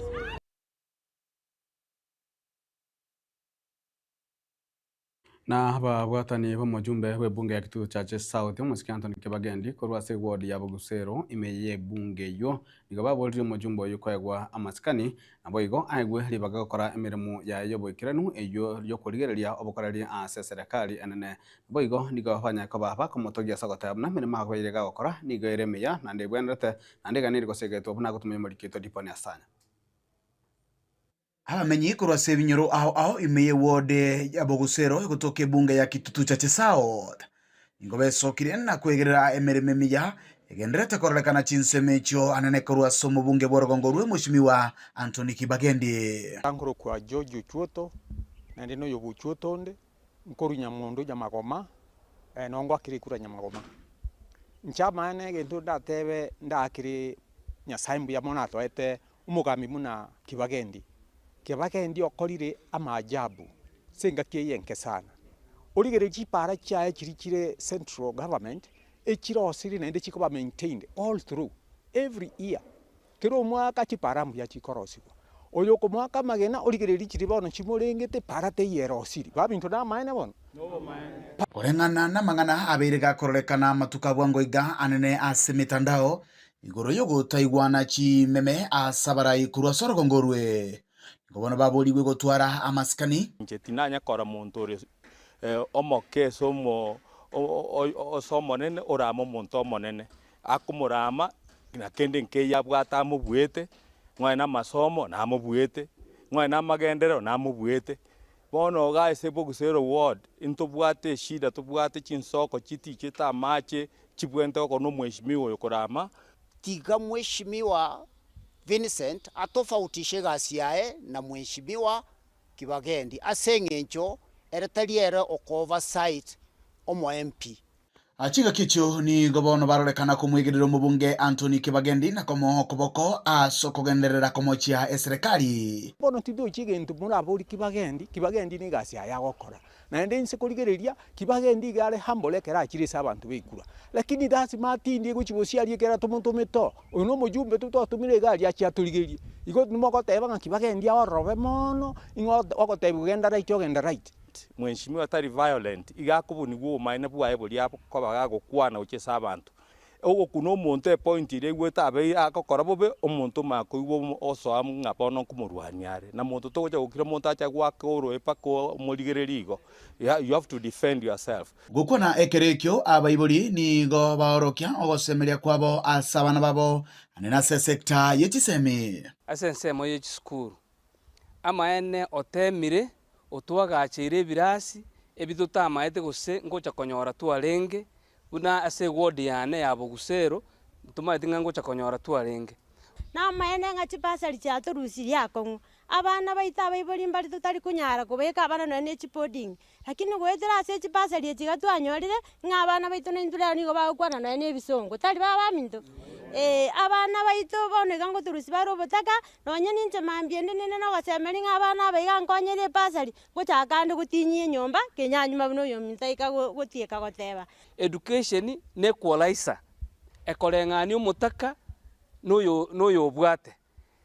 Na babwatani b'omojumbe bw'ebunge ya Kitutu Chache South omosike Anthony Kibagendi korwa ase ward ya Bogusero ime y'ebunge eywo nigo baborire omojumbe oyo koegwa amasikani nabo igo aegwe ribaga gokora emirimo yaye y'oboikeranu eywo yokorigereria obokoreri ase serikali enene nabo igo nigo banyakoba bakomotogia ase ogoteba buna emirimo akobaire gagokora nigo ere emiya naende ebwenerete naende iga gosegetwa buna agotumia omorikito Diponi Asanya. Abamenyi korwa ase ebinyoro ao ao ime ye ward ya Bogusero egotoka ebunge ya Kitutu Chache South nigo besokire na kwegerera emeremo emiya egendererete kororekana chinsemo echio anene korwa ase omobunge bw'orogongo rwe Mweshimiwa Anthony Kibagendi. Nkorokwa George Ochuoto, naende na oyo bwa Ochuoto onde, nkorwa Nyamondo Nyamagoma, nongoakera ekura Nyamagoma. Inche amaene egento ndatebe ndaakere Nyasaye mbuya mono atoete omogambi buna Kibagendi. Kibagendi okorire amaajabu ase engaki eye enke sana. Origereria chipara chiaye chiria chire central government, echirosire naende chikoba maintained all through, every year. Kera omwaka chipara mbuya chikorosiwa. Oyo okomoaka amagena origereria chiri bono chimorengete para teiyo erosiri. Baminto namaene bono. Koreng'ana namang'ana abeire gakororekana amatuko a bwango iga anene ase emetandao igoro y'ogotaigwana chimeme ase abarai korwa ase orogongo orwe, nigo bono baborigwe gotwara amasikani. Inche tinanya korora monto ore omoke ase omo ase omonene orame omonto omonene, akomorama na kende nkeiyo abwate amobuete, nonya na amasomo namobuete, nonya na amagenderero namobuete. Bono iga ase Bogusero ward, intobwate eshida tobwate chinsoko chitichete amache chibwente gokora na omweshimiwa oyo korama. Tiga mweshimiwa Vincent atofautishe egasi yaye na mweshimiwa Kibagendi ase eng'encho ere tari ere oko oversight omo MP. Chingaki echio nigo bono barorekana komwegerera omobunge Anthony Kibagendi na komoa okoboko ase okogenderera komochia eserekari. Bono tindochi egento moraborie Kibagendi, Kibagendi negasi yaye agokora. Naende inse korigereria, Kibagendi iga are humble ekero achire ase abanto baikura. Lakini lasima atindie gochia gosiaria ekero tomotomete oo. Oyo na omojumbe twatomire iga aria achie atorigerie. Igo nimogoteba ng'a Kibagendi aororobe mono, ing'o ogotebiwa genda right ogenda right. Mheshimiwa tari violent, iga akobunigwa obomaene bwaye boria akoba gagokwana gochia ase abanto. Ogokuna omonto epoint eria aigwete abeire agokora bobe, omonto omanye koigwa osoa ng'a bono nkomorwania are. Na monto togocha gokira omonto ache agoake oroe mpaka omorigererie igo, you have to defend yourself. Gokwana ekero ekio abaibori nigo baorokia ogosemeria kwabo ase abana babo, naende nase esecta ye chisemi. Ase ensemo ye chisukuru, Amaene oteemire, otwagacheire ebirasi ebi totamaete gose ngocha konyora twarenge, buna ase eward yane ya Bogusero, ntomaeti ng'a ngocha konyora twarenge. Namaene ng'a chibasari chiatorusirie akong'u, abana baito abaibori mbare totari konyara kobeka abana nonya ne chiboding, lakini goetera ase chibasari echi iga twanyorire, ng'a abana baito naintwe rero nigo bagokwana nonya na ebisongo, tari baba baminto? Eh, abana baito bono iga ngotorusia bare obotaka, nonye ninche mambia ende ninde na ogosemeria ng'a abana aba iga nkonyere ebasari, ngochaka ande gotinyia enyomba, kenyanyuma buna oyominto aika gotieka goteba. Education ne equalizer, ekoreng'ania omotaka na oyo na oyobwate.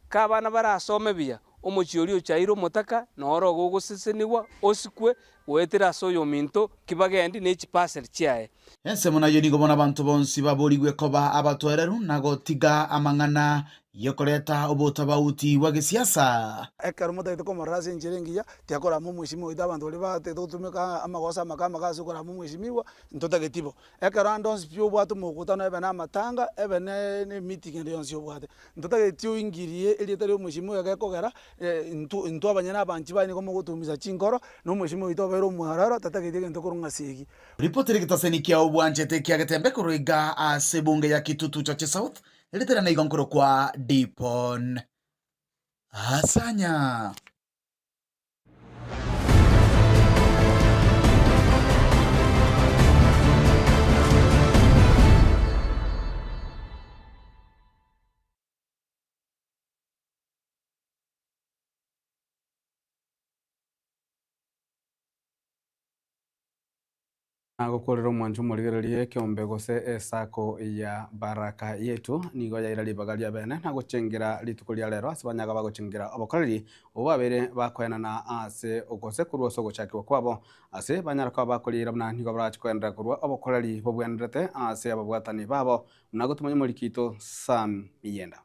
Ka abana barasome buya, omochie oria ochaire omotaka noro ogogosesenigwa osikwe goetera ase oyominto kibagendi ne chipaseri chiaye. Ensemo nayio nigo bono abanto bonsi baborigwe koba abatoereru na gotiga amang'ana y'okoreta obotabauti bwa gesiasa. Ekero motagete komorora ase enchera engiya, tiakorama omwesimigwa oito abanto baria batagete gotumeka amagoso amake amake ase okorama omwesimigwa, ntotageti bo. Ekero ande onsi pi obwate omokutano ebe na amatanga, ebe ne emeeting ende yonsi obwate, ntotageti oingirie erieta ria omwesimigwa gekogera intwe intwe abanyene abanchi baye nigo mogotoumisa chinkoro, na omwesimigwa oito obeire omwororo, tatageti egento korwa ng'a segi. Ripoti rigetaseni kia obwanchete kia Getembe korwa iga ase ebunge ya Kitutu Chache South riterana igo nkorokwa Dipon Asanya. Nagokorera omwancho omorigererie ekeombe gose esako ya Baraka Yetu nigo yaira ribaga ria bene na gochengera rituko ria rero ase banyaga bagochengera obokoreri obo babeire bakoenana ase gose korwa ase ogochakigwa kwabo ase banyara koba bakoriira buna nigo barache koenderera korwa obokoreri bobwenerete ase ababwatani babo buna gotumanya omoriki oito Sam Miyenda.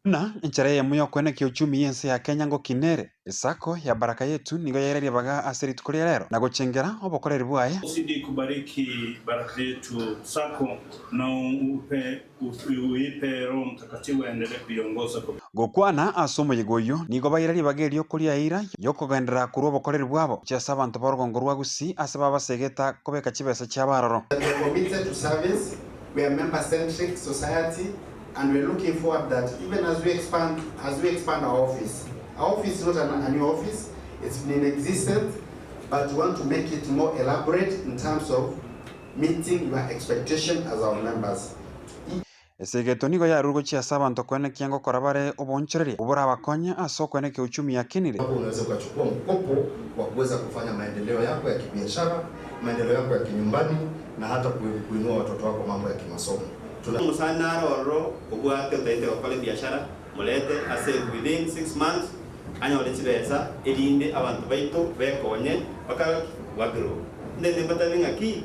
Buna enchera eyemo y'okoenekia uchumi y'ense ya Kenya ngokina ere, Esacco ya Baraka Yetu nigo yaira ribaga ase rituko ria rero na gochengera obokoreri bwaye. Uzidi kubariki Baraka Yetu Sacco na upe uipe Roho Mtakatifu aendelee kuiongoza kwa. Gokwana ase omoyega oyio, nigo baira ribaga erio koria eira y'okogenderera korwa obokoreri bwabo gochia ase abanto b'orogongo rwa Gusii ase babasegeta kobeka chibesa chiabo aroro. We are committed to service, we are member centric society and we are looking forward that even as we expand, as we expand our office, our office is not an, a new office, it's been in existence, but we want to make it more elaborate in terms of meeting your expectation as our members. Esegeto nigo yarure gochia ase abanto koenekia ngokora bare oboonchoreria oborabakonye ase okoenekia uchumi yakinire. Hapo unaweza ukachukua mkopo wa kuweza kufanya maendeleo yako ya kibiashara, maendeleo yako ya kinyumbani na hata kuinua watoto wako mambo ya kimasomo. Tuna Omosani naro ororo obwate otaete gokora ebiashara, morete ase within 6 months anyore chibesa erinde abanto baito bekonye bakare ki? Bagrow. Ndende mbatebi ng'aki?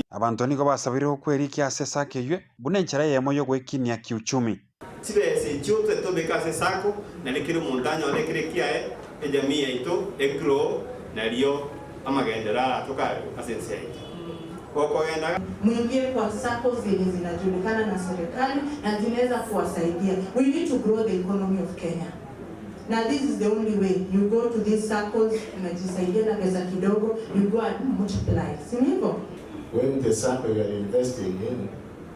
Abanto nigo basabire okwerikia ase esako eyio buna enchera eyemo y'ogwekinia kiuchumi. Chibesa echio twetobeke ase esako, nario kera omonto anyore ekere kiaye, ejamii yaito egrow, nario amagenderero aratoke are ase ense yaito. Gokogenda. Mwingie kwa sacco zenye zinajulikana na serikali na zinaweza kuwasaidia. We need to grow the economy of Kenya. Na this is the only way. You go to these saccos, unajisaidia na pesa kidogo, you go and multiply. Si ni hivyo? When the sacco you are investing in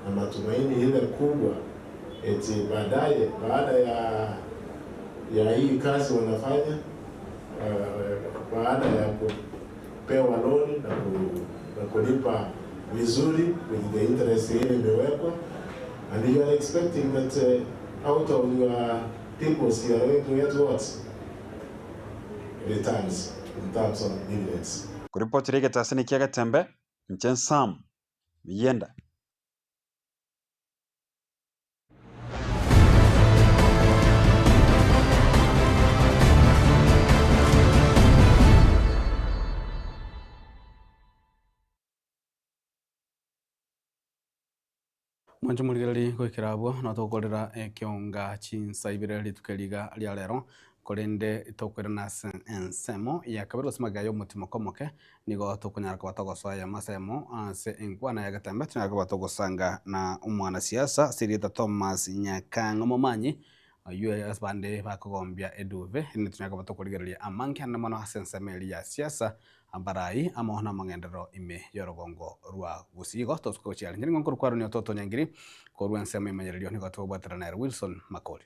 na matumaini ile kubwa eti baadaye baada ya ya hii kazi wanafanya uh, baada ya kupewa loni na, ku, na kulipa vizuri with the interest ile imewekwa and you are expecting that uh, out of your peoples you are going to get what returns in terms of dividends. Koripotera egetasini kia Getembe, inche Sam Miyenda. Mwanche morigererie goikera abwo notogokorera ekeonga chinsa ibere rituko eri iga ria rero, korende tokoirana ase ensemo ya kabere gose magega ya omotimoko omoke, nigo tokonyara koba togosoa eyemo ase eyemo ase enkwana ya getembe tonyare koba togosanga na omwanasiasa ase erieta Thomas Nyakang'o Momanyi, oywo ase bande bakogombia eduve, erinde tonyare koba tokorigereria amange ande mono ase ensemo eria ya siasa. Abarai amo namang'enderero ime y'orogongo rwa Gusii. Igo tosuke gochia are. Nyaring'o nkorokwa Aaron Ototo Nyangiri, korwa ensemo y'emanyererio nigo tokobwaterana nere Wilson Makori.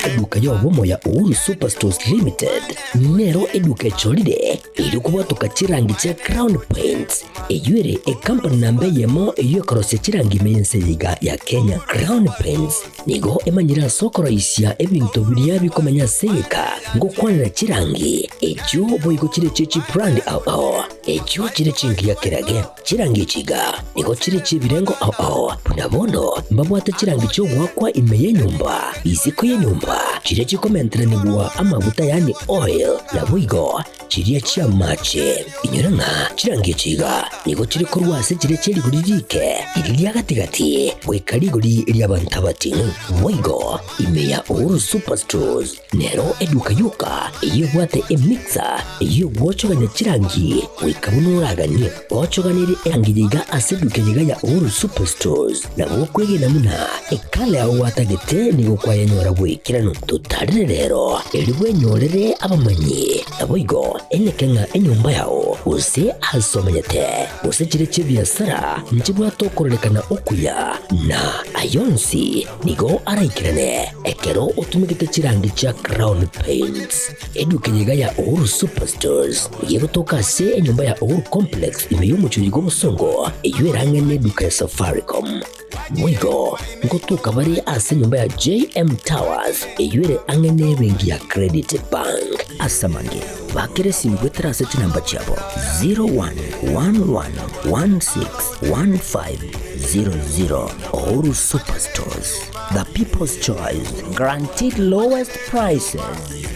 Eduka y'obomo ya Uhuru Superstores Limited nero eduka echorire erio kobwatoka chirangi chia Crown Paints eyio ere ecompany namba eyemo eyio ekorosia chirangi ime y'ense eye iga ya Kenya. Crown Paints nigo emanyire ase okoroisia ebinto biria bikomenya ase egeka ngokwanera chirangi echio boigo chire chie chibrand ao ao echio chire chingiya kerage. Chirangi echi iga nigo chire chi'ebirengo ao ao, buna bono mbabwate chirangi chi'ogoakwa ime y'enyomba, isiko y'enyomba, chiria chikomenteranigwa amaguta yaani oil, naboigo chiria chi'amache. Inyora ng'a chirangi echi iga nigo chire korwa ase chiria chie rigori riike, riria ria gati-gati, goika rigori ri'abanto abating'u. Boigo ime ya Uhuru Superstores Nero eduka yoka eyio ebwate emixer eyio egwochogania chirangi goika buna oraganie. Ochoganirie erangi yaiga ase eduka eyeiga ya Uhuru Superstores nabo okwegena buna ekala yao gwatagete nigo kwayenyora bw'ekeranu. Totarire rero erio bwenyorere abamanyi naboigo eneke ng'a enyomba yao gose ase omenyete gose chire chi'ebiasara nchibwate okororekana okuya na ayonsi Nigo araikerane ekero otumegete chirangi chia Crown Paints. Eduka eye iga ya Uhuru Superstores nigo egotoka ase enyomba ya Uhuru Complex ime y'omochie oyo bw'obosongo eyio erang'e neduka ya Safaricom. Boigo ngotoka bare ase enyomba ya JM Towers eyio ere ang'e nebenki ya Credit Bank. Ase amange, bakera esimi goetera ase chinamba chiabo 0111161500. Uhuru Superstores, the people's choice, guaranteed lowest prices.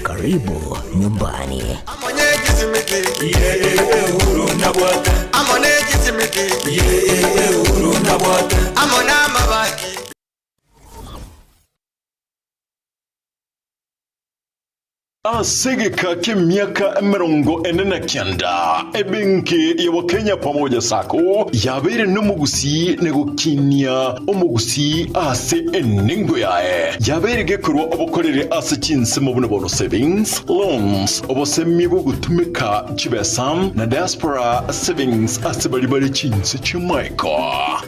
Karibu nyumbani. Ase egeka ki'emiaka 49, ebenki ya Wakenya Pamoja Sacco yabeire nomogusii na gokinia omogusii ase enengo yaye. Yabeire gekorwa obokoreri ase chinsemo buna bono savings, loans, obosemi bw'ogotumeka chibesa na diaspora savings ase baria bare chinse chi'amaiko.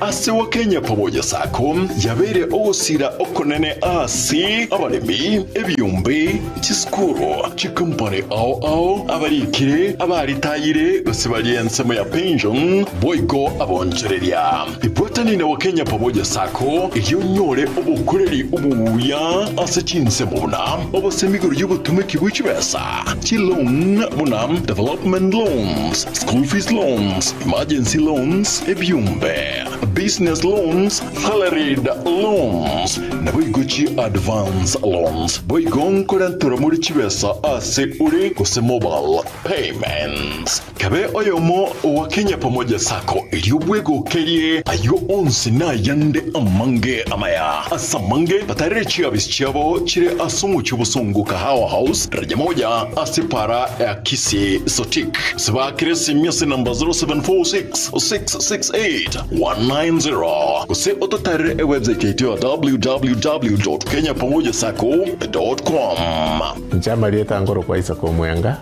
Ase Wakenya Pamoja Sacco yabeire ogosira okonene ase abaremi, ebiombe, Chisukuru, chikompani ao ao, abarikire, abaritayire, gose baria ensemo ya pension, boigo abonchoreria. Ibwatani na Wakenya Pamoja Sacco erio onyore obokoreri obuya ase chinsemo buna obosemi igoro y'obotomeki bwe chibesa, chiloan buna development loans, school fees loans, emergency loans, ebiombe, business loans, Salaried loans, naboigo chi advance loans, boigo nkorenterwa more chibesa ase ore gose mobile payments. Kabe oyomo owa Kenya Pamoja Sacco erio bwegokerie ayio onsi na ayande amange amaya. Ase amange batarere chiabisi chiabo chire ase omochie obosongo Kahawa House, daraja moja ase para ya Kisii Sotik. Gose baakere esimi ase namba 0746 668 190 gose ototarere ewebsite yaito ya www.kenyapamojasacco.com. Inche amarieta nkorokwa Isaac Omwenga,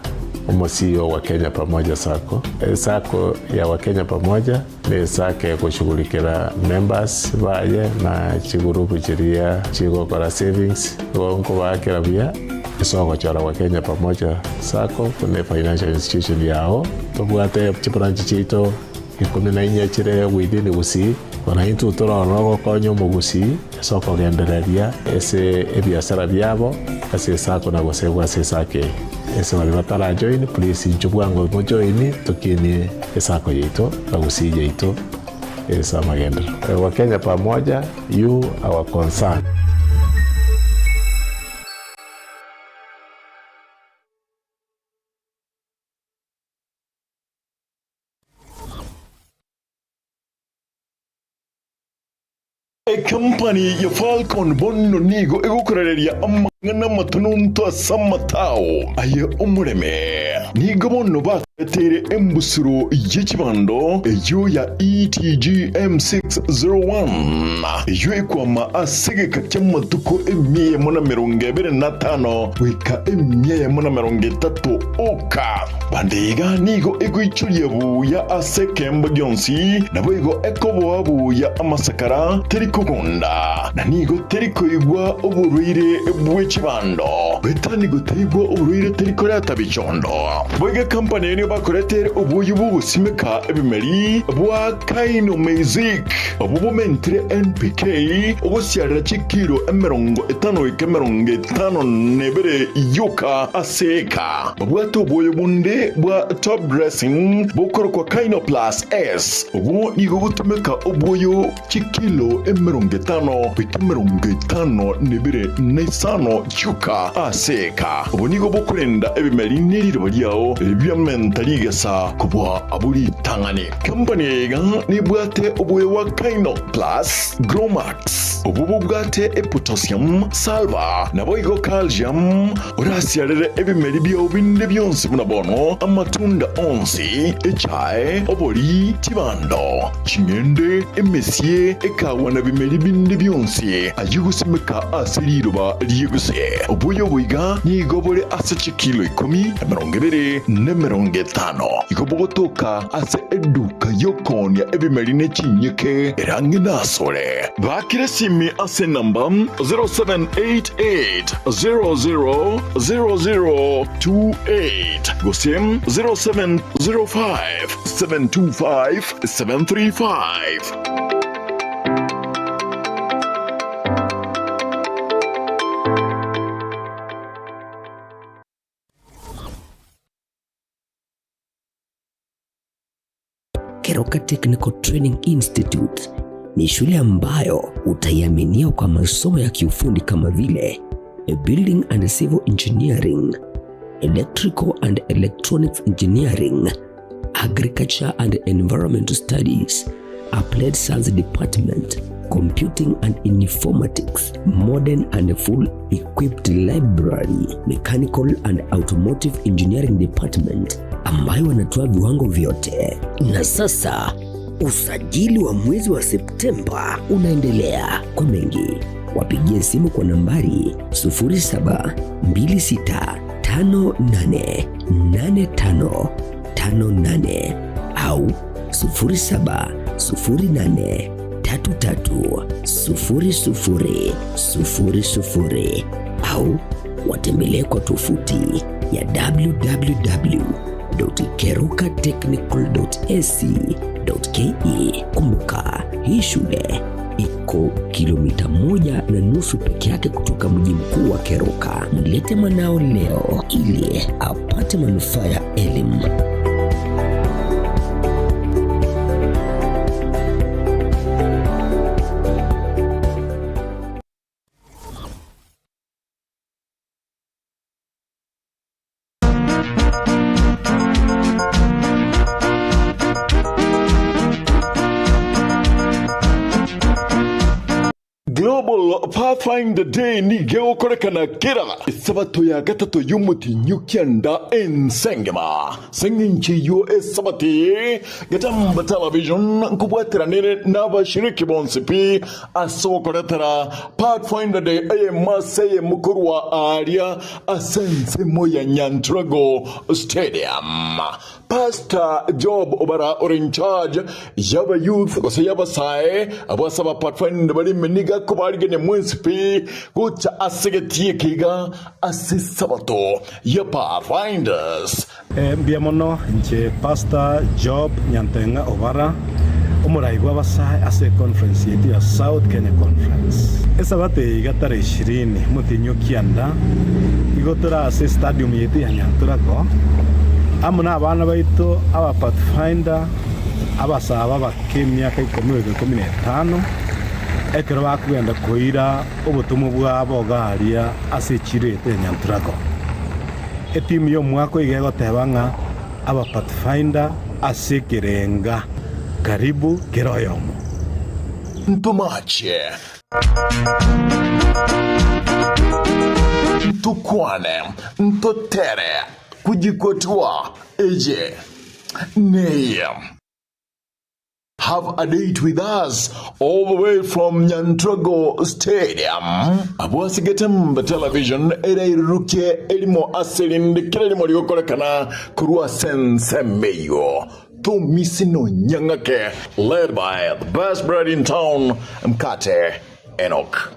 omo CEO wa Kenya Pamoja Sacco. Esacco ya wa Kenya Pamoja ne esacco egoshughulikera members baye na chigurupu chiria chigokora savings, igo nkobaakera buya ase ogochora wa Kenya Pamoja Sacco buna efinancial institution yao. Tobwate chibranch chiaito 14 chire within Gusii, bono intwe torore ogokonya omogusii ase okogendereria ase ebiasara biabo ase esako na gosegwa ase esako eye. Ase baria batara join please inchuo bwango mo join tokinie esako yaito na Gusii yaito ase amagenderero. Wakenya pamoja, you our concern. Ekampani ya Falcon bono nigo egokorareria amang'ana amatononto ase amatao aye omoreme. Nigo bono bakoreteire embusuro ye chibando eyio ya ETGM 601 eyio ekwama ase egeka ki'amatuko emia eyemo na 25 goika 130 oka. Bande iga nigo egoichoria buya ase ekeemba gionsi, naboigo ekoboa buya amasakara, teri kogunda, na nigo teri koigwa oborwaire bwe chibando. Goetania gotaigwa oborwaire teri koreta bichondo. Boigo ekampani eye nigo bakoretere oboyio bw'ogosimeka ebimeri bwa Kainomeizic, obwo bomentire NPK ogosiarera chikiro 50 goika 52 yoka ase eka. Babwate obwoyo bonde bwa top dressing bokorokwa Kynoplus S. Obwo nigo gotumeka obwoyo chikilo 50 goika 52 chioka ase eka. Obo nigo bokorenda ebimeri ne riroba riao biamenta rigesa kobua abwo ritang'ani. Company eye iga nebwate obwoyo bwa Kynoplus Gromax. Obwo bobwate epotassium, sulphur, naboigo calcium. Orasiarere ebimeri biao binde bionsi buna bono, amatunda onsi, echae, obori, chibando, ching'ende, emesie, ekawa na bimeri binde bionsi, ayio gosimeka ase riroba ri'eguse. Obuya obo iga nigo bore ase chikilo ikomi, 20, na 50. Igo bogotoka ase eduka y'okoonia ebimeri ne chinyeke ere ang'e nasore. Bakire esimi ase enamba 0788 000028 gose 0705 725 735. Keroka Technical Training Institute ni shule ambayo utaiaminia kwa masomo ya kiufundi kama vile Building and Civil Engineering, Electrical and Electronics Engineering, Agriculture and Environmental Studies, Applied Science Department, Computing and Informatics, Modern and Full Equipped Library, Mechanical and Automotive Engineering Department ambayo wanatoa viwango vyote. Na sasa usajili wa mwezi wa Septemba unaendelea. Kwa mengi wapigie simu kwa nambari 0726588558 au 0708330000 au watembelee kwa tovuti ya www.kerukatechnical.ac.ke. Kumbuka, hii shule iko kilomita 1.5 peke yake kutoka mji mkuu wa Keroka. Mlete mwanao leo ili apate manufaa ya elimu. Global Pathfinder Day nigo egokorekana kera esabato ya gatato y'omotinyu kianda ensengema. Seng'encho eyio esabato eye Getembe Television nkobwateranere n'abashiriki bonsi pi ase ogokoretera Pathfinder Day eyemo ase eyemo korwa aaria ase ensemo ya Nyantrago Stadium. Pastor Job Obara ore in charge y'aba youth gose y'abasae abwo ase aba Pathfinder bare ime nigo akobarigania mwensi pi gocha ase egetii eke iga ase esabato ya Pathfinders. Mbuya mono inche Pastor Job Nyantenga Obara, omorai bw'abasae ase econference yaito ya South Kenya Conference. Esabato eye iga tarehe ishirini omotienyi o kianda, igo tore ase estadium yaito ya Nyanturago amo nabana baito aba Pathfinder abasae abake emiaka ikomi goika 15, ekero bakogenda koira obotomwa bwabo iga aria ase echiro yaito ya Nyanturago. Etimu y'omwaka oiga egoteba ng'a aba Pathfinder ase ekerenga karibu kera oyomo. Ntomache, ntokwane, ntotere, kujikotwa eye neye. Have a date with us all the way from Nyantrago Stadium. Abwo ase Getembe Television erairurukie erimo ase rinde kera erimo rigokorekana korwa ase ensemo eyio. Tomisi nonya ng'ake led by the best bread in town Mkate Enoch.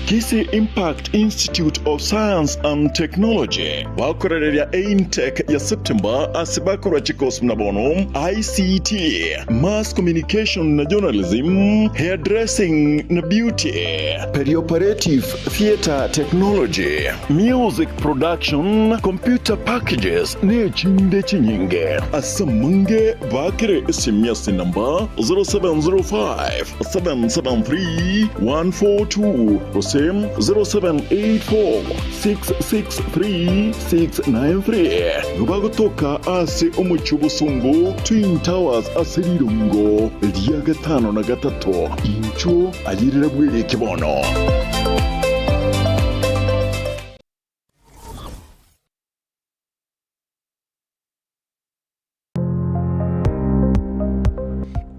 Kisii Impact Institute of Science and Technology bakorereria eintake ya September ase bakorwa chikosi buna bono ICT, Mass Communication na Journalism, Hairdressing na Beauty, Perioperative Theatre Technology, Music Production, Computer Packages na echinde chinyinge. Ase amange baakere esimi ase enamba 0705 773 142 gose 0784 663 693. Nigo bagotoka ase omochie obosongo Twin Towers ase rirongo ria gatano na gatato. Inchuo ayerera bwereke bono.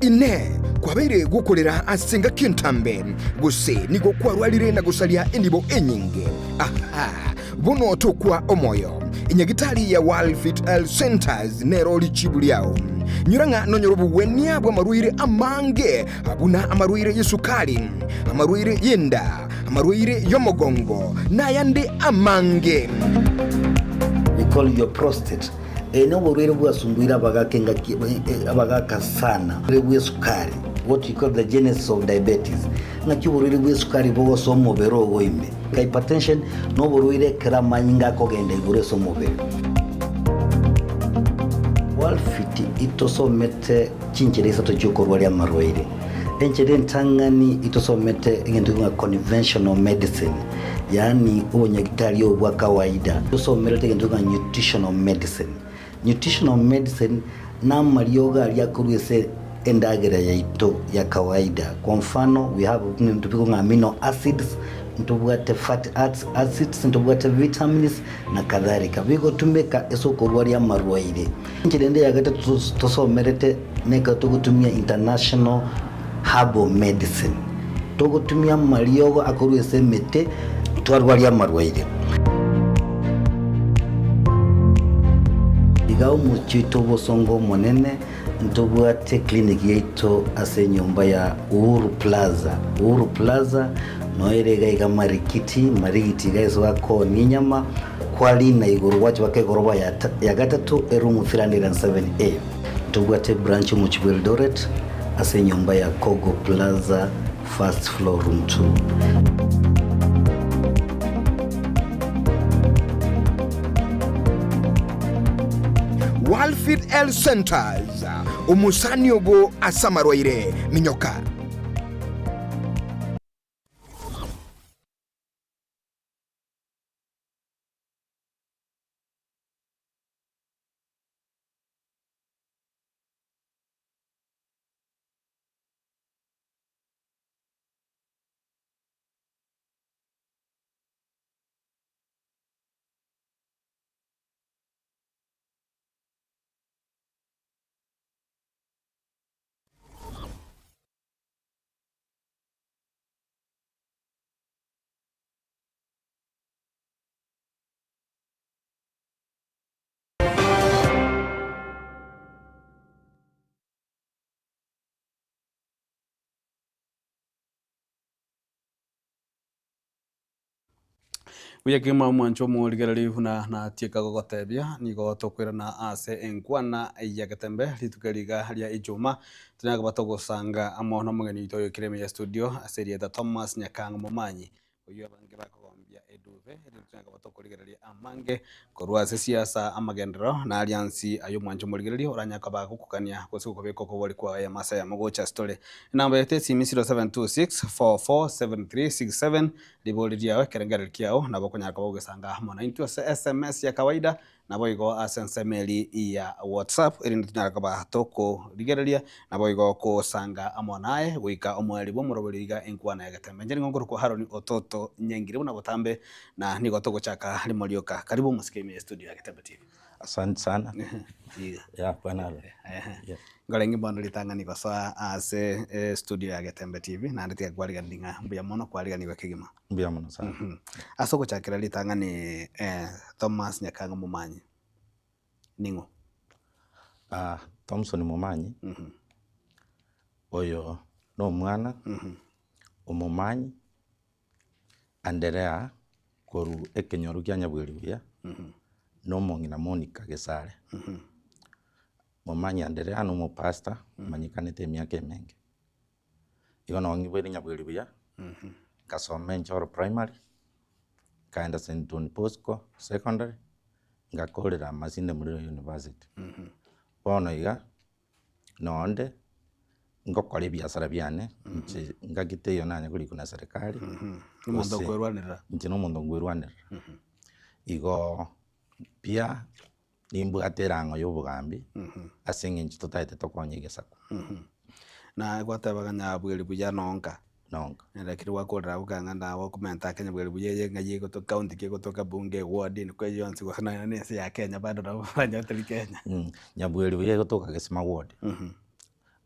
Inee! Kwabeire gokorera ase engaki entambe, gose nigo kwarwarire na gosaria enibo enyinge? Aha! Bono tokwa omoyo. Enyagitari ya World Health Centers nero richibu riao. Nyora ng'a nonyore obogwenia bw'amarwaire amange, buna amarwaire y'esukari, amarwaire y'enda, amarwaire y'omogongo, na ayande amange. We call your prostate. Eye noborwaire bwasumbuire abagaka engaki abagaka sana. Oborwaire bw'esukari, what we call the genesis of diabetes, ng'aki oborwaire bw'esukari bogosoa omobere ogo ime. Hypertension noborwaire ekero amanyinga akogenda igoro ase omobere. Walfit itosomete chinchera isato chiokorwaria amarwaire. Enchera entang'ani itosomete egento ng'a conventional medicine, yaani obonyagitari obo bwa kawaida. Tosomerete egento ng'a nutritional medicine. Nutritional medicine namariogo aria akorwa ase endagera yaito ya kawaida. Kwa mfano, we have ebinto bikong'a amino acids, ntobwate fatty acids, ntobwate vitamins na kadhalika. Bigotumeka ase okorwaria amarwaire. Enchera ende ya gatato tosomerete nekero togotumia international herbal medicine. Togotumia amariogo akorwa ase emete twarwaria amarwaire. Iga omochie oito obosongo omonene ntobwate clinic yaito ase enyomba ya Uhuru Plaza. Uhuru Plaza noyo ere iga iga Marikiti, Marigiti iga ase bakoonia enyama, kwarina igoro gwacha baka egoroba ya gatato eroom 307A. Ntobwate ebranch omochie bwa Eldoret ase enyomba ya Kogo Plaza first floor room 2. Walfid Health Centers, omosani obo ase amarwaire, minyoka. Buya kegima omwancho omorigereria buna natieka gogotebia, nigo tokoirana ase enkwana ya Getembe rituko eri iga ria Ijumaa, tonyare koba togosanga amo nomogeni oito oyoikire ime ya studio ase erieta Thomas Nyakang'o Momanyi, oyio abange bakogombia eduve, erinde tonyare koba tokorigereria amange korwa ase siasa, amagenderero, na aria nsi aye omwancho omorigereria oranyare koba agokogania gose gokobeka okobori kwao eyemo ase eyemo gocha ase tore. Enamba yaito esimi 0726447367 Ribori riao, ekerengererio kiao, nabo okonyara koba ogesanga amo naintwe ase SMS ya kawaida, naboigo ase ensemo eria ya WhatsApp, erinde tonyare koba tokorigereria, naboigo kosanga amo naye goika omoerio bw'omoroberio iga enkwana ya Getembe. Inche nigo nkorokwa Haron Ototo Nyangire buna botambe, na nigo togochaka rimo rioka. Karibu omosike ime ya studio ya Getembe TV. Asante sana. Yeah, bwana Aaron. Yeah. Nkorenge bono ritang'ani gosoa ase estudio ya Getembe TV, naende tiga kwariganirie ng'a mbuya mono kwariganigwe kegima. Mbuya mono sana. Ase ogochakera ritang'ani Thomas Nyakang'o Momanyi, ning'o? Ah, Thomson Momanyi, oyo na omwana omomanyi Anderea korwa ekenyoro kia Nyabweri buya, na omong'ina Monica Gesare. Momanyi Anderea na omopastor omanyekanete emiaka emenge. Igo nabo ng'iboire Nyabweri buya, nkasoma Enchoro primary, nkaenda St Don Bosco secondary, ngakorera Masinde Muliro University. Bono iga, nonde ngokora ebiasara biane, inche ngaki teiyo nanye korikwa na serikali, Omonto gose okwerwanerera. inche na omonto nkwerwanerera. Igoo pia nimbwate erang'o ya obogambi, ase eng'encho totaete tokonye egesaku. Na gwatebaga nyabweri buya nonka. Nonka. Lakini gwakorera abwo kang'a nawe okomenta ake nyabweri buya eye ng'ai egotoka county ki egotoka bunge eward niko eywo yonsi gose nonya na ense ya Kenya bado nabo oranyore tari Kenya. Nyabweri buya egotoka Gesima ward,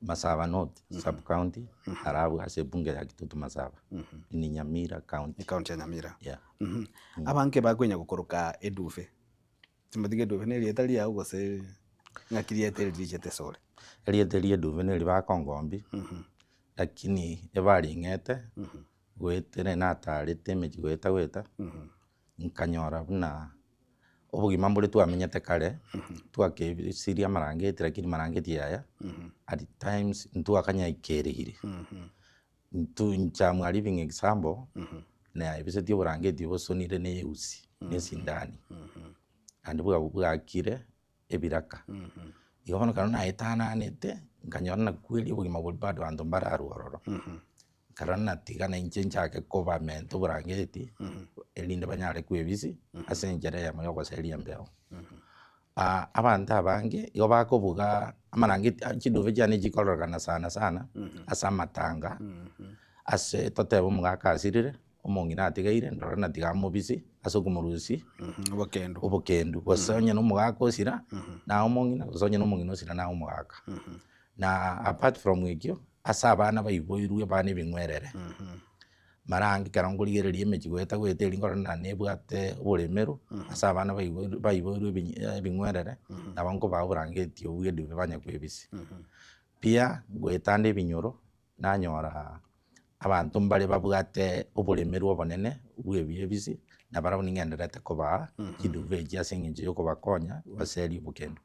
Masaba North sub county, alafu ase ebunge ya Kitutu Masaba, in Nyamira county. Ecounty ya Nyamira. Yeah. Abange bakonya gokoroka eduve. Timothy Geduve na erieta riao gose ng'aki rieta eri richete ase ore? Erieta eri Eduve neri bakongombi, lakini ebaring'ete goetera natarete emechie goeta goeta, nkanyora buna obogima mbore twamenyete kare, twakebisirie amarangeti lakini marangeti aya at times ntwakanyaikereire. Intwe inche am a living example, naebisetie oborangeti bosonire na eusi, na esindani, naende bwabo bwaakire ebiraka. Igo bono ekero naetananete, Nkanyora nakweri obogima boria bado abanto mbararwe ororo. Nkarora natiga nainche nchake kobamenta oborangeti, erinde banyare kwebisi ase enchera eyemo ya ogoseria embeo. Abanto abange igo bakobuga amarangeti chiduve chiane chikororekana sana sana ase amatanga, ase totebe omogaka asirire, omong'ina atigaire ndore natiga amobisi ase okomorusia Obokendu. obokendu, gose onye na omogaka osira, naye omong'ina, gose onye na omong'ina osira naye omogaka. Na apart from ekio, ase abana baiboirwe abana ebing'werere, mara ange ekero nkorigereria emechie goeta goeta eria nkorora ng'a nebwate oboremeru, ase abana baiboirwe baiboirwe ebiny ebing'werere, nabo nkobaa oborangeti obwo bwa eduve banya koebisia. Pia, ngoetanda ebinyoro, nanyora abanto mbare babwate oboremeru obonene bwa ebiebisi, na barabwo ning'endererete kobaa chiduve echi ase eng'encho ya okobakonya baserie obokendu.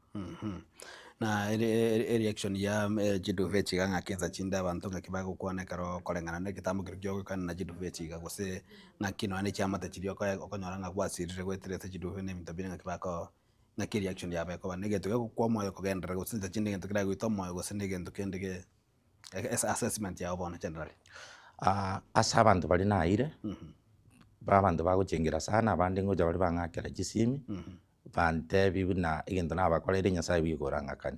Na ere ereaction ya chiduve echi iga ng'aki ensa chinde abanto ng'aki bagokwana ekero koreng'ana na egetambo keria kiogokana na chiduve echi iga gose ng'aki nonya na echiamate chiria okoe okonyora ng'a gwasirire goetera ase chiduve na ebinto bire ng'aki bako ng'aki ereaction yabo ekoba. Na egento gegokwa omoyo kogenderera gose ensa chinde egento keragoite omoyo gose na egento kende ge assessment yabo bono generally. Ase abanto baria naire, ba abanto bagochengera sana abande ngocha bare bang'akera chisimi, bantebie buna egento nabakoreire Nyasaye buya korang'akane.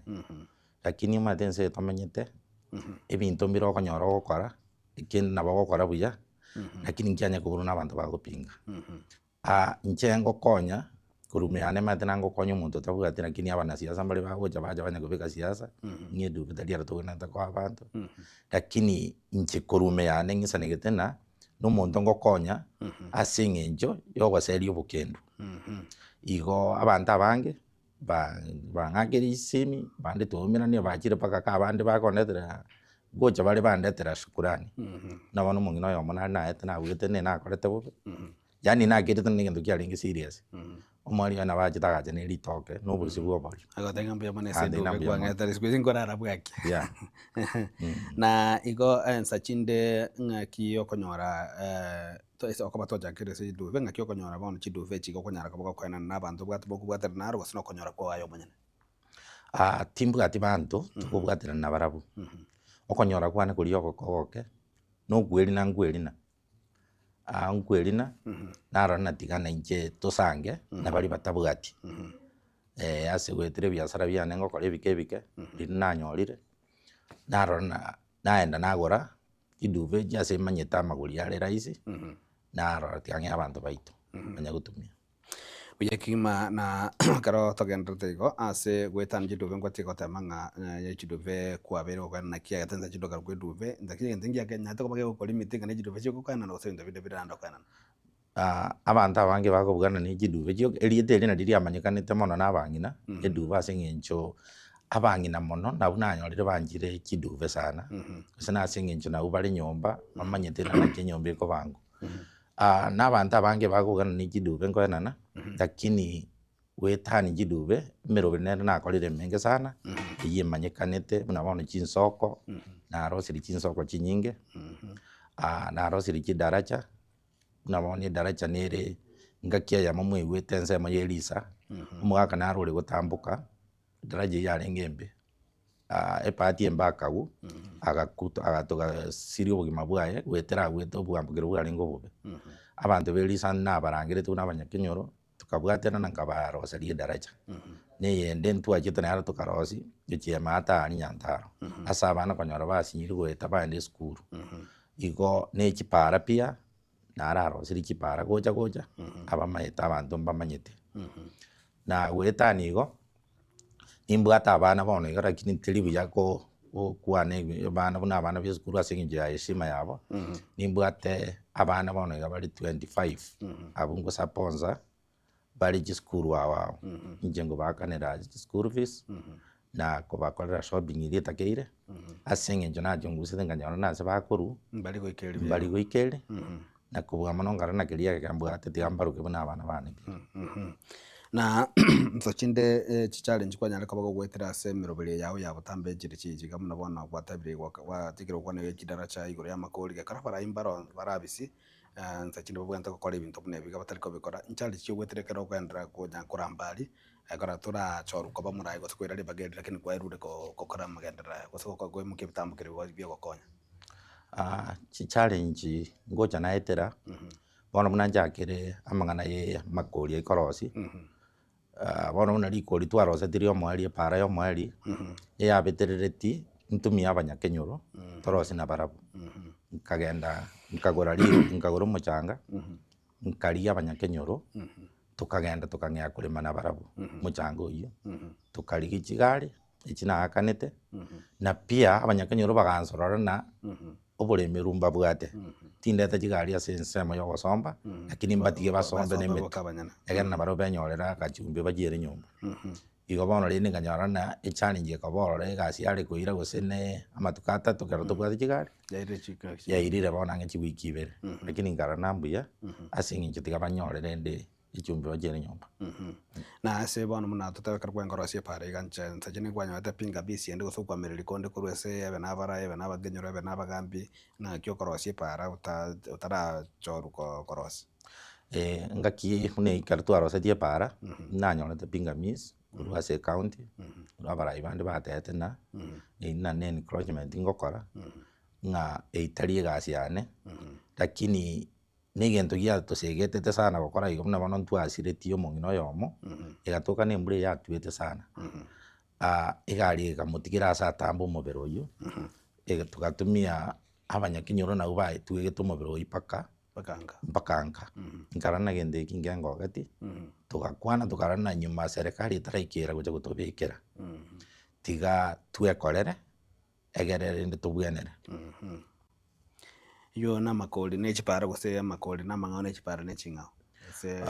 Lakini omanyete ense eye tomenyete, ebinto mbire okonyora ogokora, ekende nabo ogokora buya, lakini nkianya koborwa na abanto bagopinga. Inche ngokonya, korwa ime yane omanyete nangokonya omonto otabwati lakini abanasiasa mbare bagocha bacha banya kobeka siasa, ng'a eduka tari ero togwenerete koa abanto, lakini inche korwa ime yane ng'isanegete ng'a, na omonto ngokonya ase eng'encho ya ogoseria obokendu. Igo abanto abange, ba- bang'akeire chisimi, bande twaumeranire bachire mpaka ka abande bakondetera ngocha bare bandetera shukurani, buna bono omong'ina oyomo nare naete nabwete ne nakorete bobe, yaani nakerete na egento kiarenge serious, omwarimu oye nabo achete agacha na eritoke na obosie bwa obori. Agoteba ng'a mbuya mono ase Agoteba ng'a eduka mbuya mono. kwang'etera isiko ase nkorara bwaki. Yeah. Na igo ensa chinde ng'aki okonyora ase okoba twachakire ase chiduve ng'aki okonyora bono chiduve echi igo okonyara koba gokoenana na abanto obwate bokobwaterana naro gose na okonyora kwao aye omonyene? Timbwati banto tokobwaterana nabarabwo, okonyora kwane koria ogoka ogoke, na okwerina nkwerina, nkwerina, narora natiga nainche tosange na baria batabwati, ase goetera ebiasara biane ngokora ebike ebike, riria nanyorire, narora na naenda nagora chiduve echi ase manyete amagori are rahisi, narora tiga ng'ee abanto baito banya gotumia. Buya kegima na ekero togendererete igo ase goetania chiduve ngotiga gotema ng'a eh, chiduve kwabeire gokoenana naki agete nsa chiduka korwa eduve, naki egento ngiakenyarete koba kegokolimit ng'a ne chiduve chiogokoenana gose ebinto binde birande okoenana. Abanto abange bakobugana ne chiduve chioka, erieta erio nario riamanyekanete mono na abang'ina, eduve ase eng'encho abang'ina mono nabwo nanyorire banchire chiduve sana, gose na ase eng'encho nabwo bare nyomba, bamanyete ng'a naki enyomba ekobangwa. Na abanto abange bakobugana ne chiduve nkoenana, lakini goetania chiduve, emeroberi nere nakorire emenge sana, eywo emanyekanete buna bono chinsoko, narosirie chinsoko chinyinge, narosirie chidaraja. Buna bono edaracha nere engaki eyemo mwaigwete ensemo ya erisa, omogaka naro ore gotamboka, edaracha eywo yarenge embe, ebahati embe akagwa, agakuta agatoga siria obogima bwaye goetera agwete obwambokero bwarenge obobe. Abanto ba erisa nabarangereti buna abanyakenyoro, tokabwaterana nkabaroseria edaracha. Na eyende ntwachete nero tokarosia, gochia emaate aria Nyantaro, ase abana konyora basinyire goeta baende esukuru. Igo ne chipara pia, nararosirie chipara gocha gocha, abamaete abanto mbamanyete. Na goetania igo, nimbwate abana bono iga lakini teri buya ko gokwana ebi abana buna abana ba esukuru ase eng'encho ya heshima yabo, nimbwate abana bono iga bare 25, abwo ngosaponsa bare chisukuru ao ao, inche ngobaakanera chischool fees, na kobakorera shopping eria etakeire, ase eng'encho nachungusete nkanyora nase bakorwa, Mbari goikeria mbari goikeria, na kobua mono nkarora na keria egeke mbwate tiga mbaroke buna abana bane pi. Na nso chinde chichallenge kwanyare koba gogoetera ase emeroberi yao ya botambe chire chichi iga buna bono gwatabire gwatigire gokwana iga chidaracha igoro ya amakori gekora abarai mbaro barabisi nsa chinde babwenerete gokora ebinto buna ebi iga batari kobikora, nchallenge ki ogwetere ekero okoenderea konya koramba aria. Ekero torachorwe koba omorai gose koira ribaga eri lakini kwaerure ko gokora amagenderero aya gose goko koimokia ebitambo keria bwa biogokonya. Chichallenge ngocha naetera, bono buna nchakire amang'ana ya amakori aikorosia, bono buna rikori twaroseti ria omoerio epara ya omoerio, eyabeterereti ntumie abanyakenyoro, torosie nabarabwo. Nkagenda nkagora ri nkagora omochanga, nkarigia abanyakenyoro, tokagenda tokang'ea korema nabarabwo omochanga oywo, tokarigia chigari echi naakanete, na pia abanyakenyoro bagansorora na oboremeru mbabwate, tindeta chigari ase ensemo ya ogosomba, lakini mbatige basombe na emetwe, egere nabarabwo benyorere agachumbi bachiere nyomba. Igo bono rende nkanyora ng'a echallenge ekaba ororo egasi yare koira gose ne amatuko atato ekero tobwate chigari, yairire bono ang'e chiwiki ibere, lakini nkarora na mbuya ase eng'encho tiga banyore rende echumbi bachiere nyomba. Na ase bono buna totebe ekero kwengorosia epara iga nche nseche nigo kwanyorete pingamizi ende gose okoamereri konde korwa ase ebe na abarai ebe na abakenyoro ebe na abagambi, naki okorosia epara ota otarachorwa ko korosia. Engaki buna ekero twarosetie epara, nanyorete pingamizi korwa ase ecounty, korwa abarai bande batebete ng'a eywo na ne encroachment ngokora, ng'a eywo tari egasi yane, lakini na egento giatosegetete sana gokora igo buna bono ntwasiretie omong'ina oyomo, egatoka na embura eyatwete sana, egari ekamotigera ase atambe omobere oywo, ega togatumia abanyakenyoro nabwo baetwegete omobere oywo mpaka mpaka nka. Nkarora na gento eki nkengogeti, togakwana tokarora na nyuma serikali etaraikera gocha gotobekera, tiga twekorere egere rende tobwenere. Eywo na amakori ne chipara gose amakori na amang'ao ne chipara ne ching'ao gose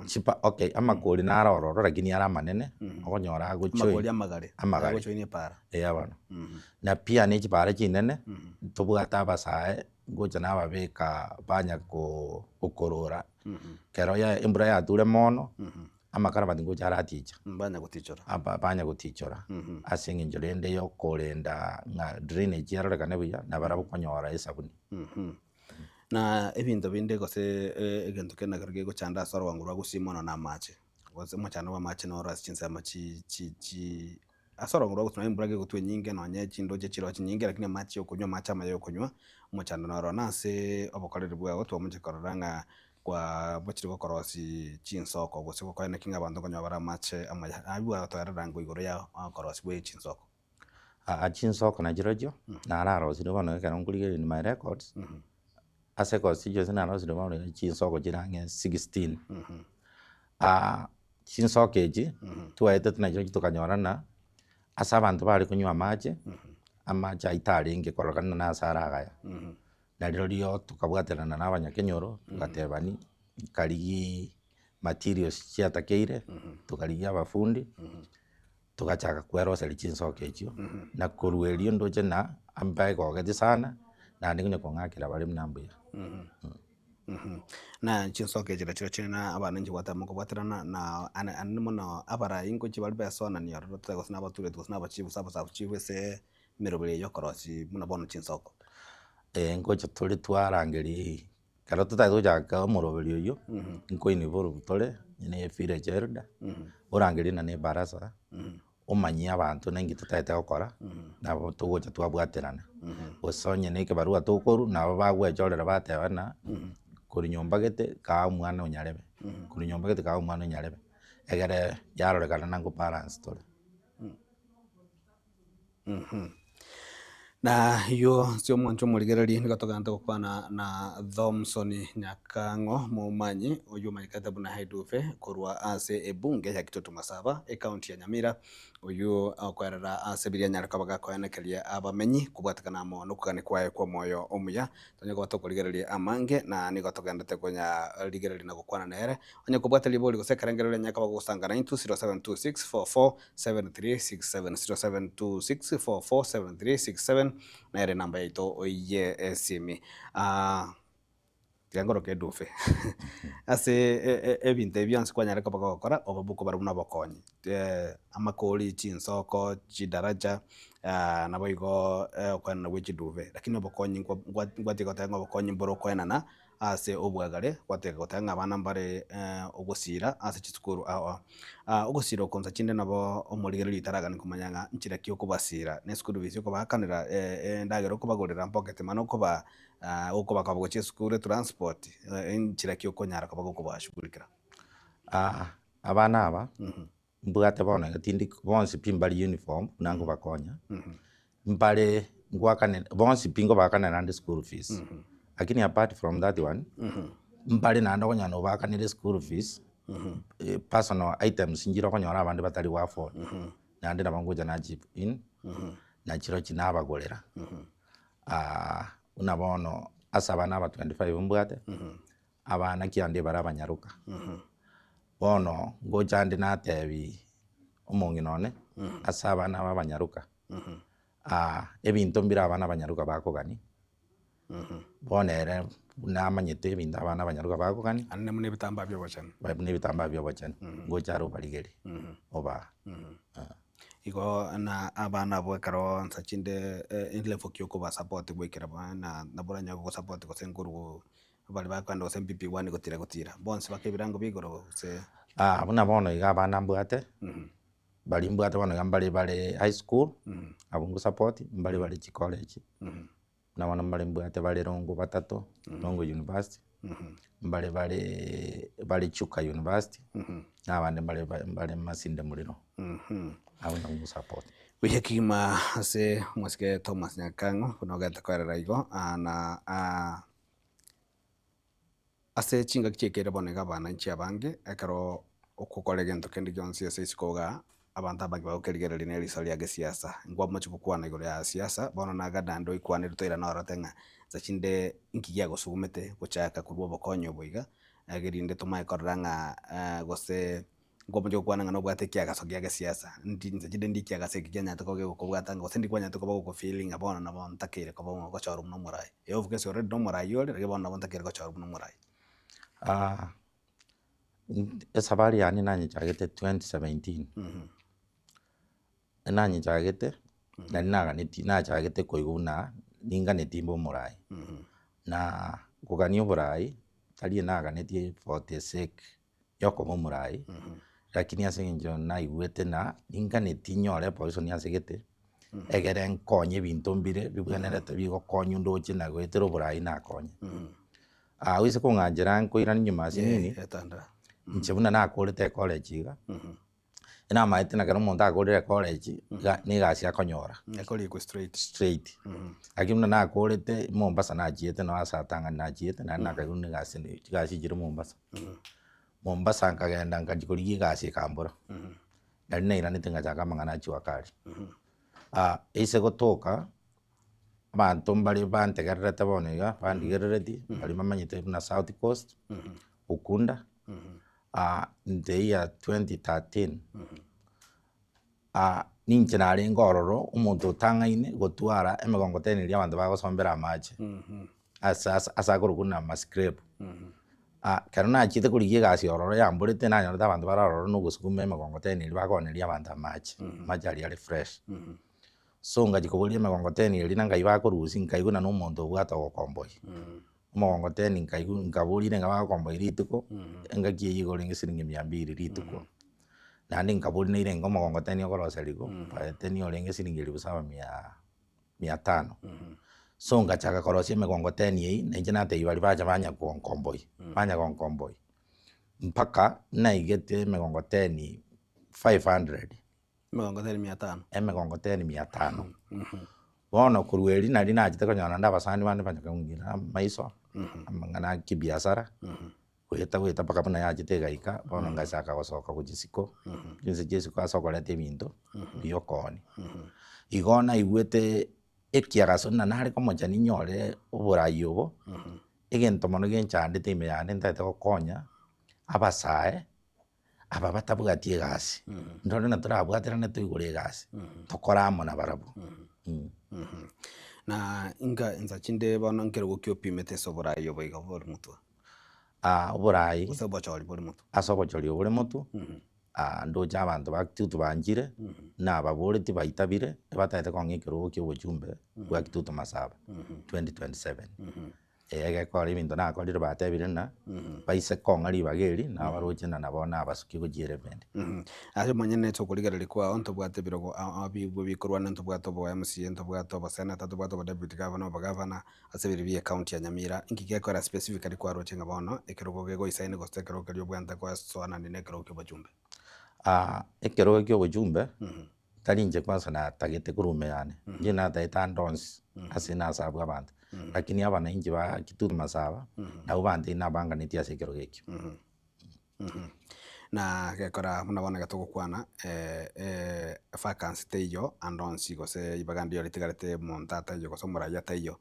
Chipa okay amakori naro ororo lakini are amanene, okonyora agochoin amakori amagare amagare. agochoinia epara. Eeh bono. Na pia ne chipara chinene, ntobwate abasae ngocha nababeka banya ko gokorora, ekero ya embura yature mono, amakarabati ngocha araticha. Banya gotichora. Aba banya gotichora, ase eng'encho rende ya okorenda ng'a drainage yarorekane buya, nabarabwo konyora esabuni. Na ebinto binde gose egento kende nakero kegochanda ase orogongo rwa gusii mono na amache, gose omochando bwa amache noro ase chinsemo chi chi chi Ase orogongo rwa gusii nonye embura gegotwa enyinge nonye chindoche chiroo chinyinge lakini amache yokonywa amache amaya yokonywa omochando noro. Na ase obokoreri bwao twamochia korora ng'a kwabochire gokorosia chinsoko gose gokonya naki ng'a abanto nkonywa bare amache amaya. Abwo gwatoerera ng'o igoro ya okorosia bwe chinsoko? Chinsoko nachirochio nararosirie bono ekero nkorigereria in my records, ase constituency narosirie bono iga chinsoko chire ang'e 16. Chinsoko echi twaetete nachio tokanyorana ase abanto bare konywa amache, amache ayio tarenge kororekana buna nase are agaya. Na rirorio tokabwaterana na abanyakenyoro togatebani nkarigia materials chiatakeire, tokarigia abafundi, togachaka kweroseria chinsoko echio, na korwa erio ndoche na ambaegogeti sana, naende konya kong'akera bare buna mbuya. Na chinsoko echi nachio chire na abananchi gwatema kobwaterana na ane ane mono abarai ngochia bare besonani ororo totebe gose na abatureti gose na abachief gose abasabu chief ase emeroberi eye yokorosia buna bono chinsoko. Ngocha tore twarangeria ekero totagete gochaka omoroberi oywo, nkoinvolve tore na evillage elder, orangerie na ebarasa, omanyie abanto ninki totagete gokora, nabo togocha twabwaterana, gose onye na ekebarua tokorwa, nabo bagwechorera bateba ng'a korwa nyomba gete kaa omwana onyarebe, korwa nyomba gete kaa omwana onyarebe, egere yarorekana na nkobalance tore. Na ayio ase omwancho omorigereria nigo togente gokwana na Thomson Nyakang'o Momanyi oyio omanyekete buna Hedufe korwa ase ebunge ya Kitutu Masaba ecounty ya Nyamira oyio okoerera ase biria anyare koba gakoenekeria abamenyi kobwatekana amo nokogania kwaye kw'omoyo omuya. Tonya koba tokorigereria amange na nigo togendete konya rigereria na gokwana nere. Onye kobwate ribori gose ekerengererio onye koba gogosanga naintwe 0726 447367 0726447367 nere enamba yaito ye esimi. Tiga nkoroke edufe ase ebinto ebi bionsi kwanyare koba gogokora obe bokobara buna obokonyi amakori, chinsoko, chidaraja naboigo okoenana gwe chiduve lakini obokonyi ngwatiga goteba ng'a obokonyi mboro okoenana. ase obwagare gwateka goteba ng'a abana mbare ogosira ase chisukuru ao ao. Ogosira oko nsa chinde nabo omorigereria otaragani komanya ng'a nchera ki okobasira, ne eschool fees okobaakanera, endagera okobagorera pocket money okoba okobakoba gochia esukuru, etransport, enchera ki okonyara koba gokobashughulikera. Abana aba, mbwate bono iga tindi bonsi pi mbari uniform buna nkobakonya, mbare ngwakanera bonsi pi nkobaakanera naende school fees, lakini apart from that one, mbare naende okonyora nobakanire school fees, personal items nchire okonyora abande batari go afford, naende nabo ngocha na chip in, nachirochio nabagorera, buna bono ase abana aba 25 mbwate. Abana kiande bare abanyaroka. Bono ngocha nde natebi omong'ina one ase abana aba abanyaroka, ebinto mbire abana abanyaroka bakogania, bono ere buna amanyete ebinto abana abanyaroka bakogania, Naende buna ebitambaa bia obochenu. Buna ebitambaa bia obochenu, ngocha are obarigerie, obaa. Igo na abana abwo ekero nsa chinde elevel ki okobasupport goikera na nabo oranyare gosupport gose nkorwa Baria bakoenda gose mpp one gotira gotira, bonsi baka ebirango bia igoro gose. Buna bono iga abana mbwate, baria mbwate bono iga mbare bare high school, abwo ngosupport, mbare bare chicollege, buna bono mbare mbwate bare Rongo batato, Rongo University, mbare bare bare Chuka University, na abande mbare bare Masinde Muliro, abwo nabwo ngosupport. Buya kegima ase omosike Thomas Nyakang'o buna ogete koerera igo na. Ase chingaki chiaikeire bono iga abananchi abange, ekero okokora egento kende gionsi ase isiko igaa, abanto abange bagokerigereria ne riso ria gesiasa. Nkwamochia gokwana igoro ya siasa, bono naga naende oikwanire toirane orote ng'a nsa chinde inki giagosugumete gochaka korwa obokonyi obo iga, erinde tomanye korora ng'a gose. Nkomochia gokwana ng'a nobwate ekiagaso gia gesiasa, ndi inche chinde ndi ekiagaso eki kianyarete koba gegokobwata ng'a gose ndikwanyarete koba gokofeeling ng'a bono nabo ntakeire koba ng'a gochorwa buna omorai. Eeh of course already nomorai ore, lakini bono nabo ntakeire gochorwa buna omorai. Esafari yane nanyechagete 2017, Nanyechagete, nari naganetie nachagete koigwa buna ninganetie mbe omorai, na kogania oborai tari naganetie for the sake ya okoba omorai, lakini ase eng'encho naigwete na ninganetie nyore eposition ase gete, egere nkonye ebinto mbire bibwenerete bigokonywa ndoche na goetera oborai nakonye. Oise kong'anchera nkoirania nyuma ase nini, inche buna nakorete ecollege iga. Namaete na kera omonto akorire ecollege, iga na egasi akonyora. Ekorikwe straight. Straight. Lakini buna nakorete Mombasa nachiete noo ase atang'ani nachiete, naende nakaigwa buna egasi ende chigasi chire Mombasa. Mombasa nkagenda nkachia korigia egasi ekambora, nari nairanete ngachaka amang'ana a jua kali. Ase gotoka, abanto mbare bantegererete bono iga, bandigerereti, baria bamanyete buna South Coast, Ukunda. In the year 2013, ninche narenge ororo omonto otang'aine gotwara emegongoteni eria abanto bagosombera amache, ase ase ase akorokwa buna mascrap. Ekero nachiete korigia egasi ororo yamborete nanyorete abanto bare ororo na ogosukuma emegongoteni eria bakooneria abanto amache, amache aria are fresh. So ngachia koboria emegongoteni eria na ngai bakorusia nkaigwa buna na omonto obwate ogokomboyia. Omogongoteni nkaigwa nkaboria niga bagokomboyia rituko, engaki eyio igo orenge siringi mia mbili rituko. Naende nkaboria naire enga omogongoteni okoroserigwa, baete nigo orenge siringi elifu saba mia mia tano. So ngachaka korosia emegongoteni eyio, na inche natebia baria bacha banya gonkomboyia, banya gonkomboyia, mpaka naigete emegongoteni 500. Emegongoteni mia tano. Emegongoteni mia tano. Bono korwa erio nari nachete konyora naende abasani bande banya kong'ira amaiso, amang'ana a kibiasara, goeta goeta mpaka buna yachete egaika, bono ngachaka gosoka gochia isiko, chinse chia isiko ase okoreta ebinto bia okoonia. Igo naigwete ekiagaso buna nare komocha ninyore oborai obo, egento mono genchandete ime yane ntagete gokonya abasae. aba batabwati egasi, ndore na torabwaterane toigore egasi, tokore amo nabarabwo. Na inga insa chinde bono nkerogo ki opimete ase oborai obo iga bore motwe? Oborai Gose obochori bore motwe? Ase obochori obore motwe, ndoche abanto ba Kitutu banchire, nababoreti baitabire, ebatagete kong'a ekerogo kia obochumbe bwa Kitutu Masaba 2027. Egekora ebinto nakorire batebire ng'a baise kong'a ribaga eri, nabo baroche ng'a nabo nabasukia gochia ebende. Ase omonyene ase okorigereria kwao ntobwate ebirogo ao ao bigwe bikorwana ntobwate obo MCA, ntobwate oboseneta, ntobwate obodeputy governor, obogavana, ase ebiri bie ecounty ya Nyamira, inki gekogera specifically kwaroche ng'a bono ekerogo kegoisaini gose ekerogo keria obwenerete goesoanania na ekerogo kia obochumbe? Ekerogo kia obochumbe, tari inche kwanza natagete korwa ime yane, inche natagete ande onsi ase nasabwe abanto, lakini abananchi ba Kitutu Masaba, nabwo bantebia nabanganetie ase ekerogo ekio. Na gekora buna bono iga togokwana vacancy teiyo ande onsi gose ribaga ndiyo ritigarete omonto ataiyo gose omoraia ataiyo,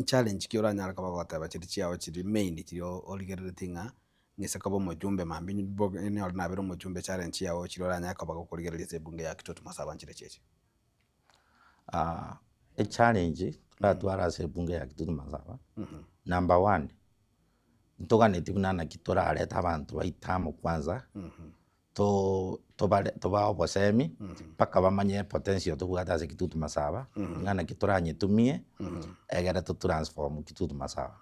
challenge ki oranyare koba ogoteba chiria chiago chiria main chiria origereretie ng'a Ng'ise koba omojumbe mambia ninyore nabere omojumbe challenge yago chire oranyare koba gokorigereria ase ebunge ya Kitutu Masaba nchire chiacha. Echallenge toratware ase ebunge ya Kitutu Masaba, number one, ntoganeti buna naki torarete abanto baito amo kwanza, to tobare tobae obosemi, mpaka bamanye epotential tobwate ase Kitutu Masaba, ng'a naki toranyetumie, egere to transform Kitutu Masaba.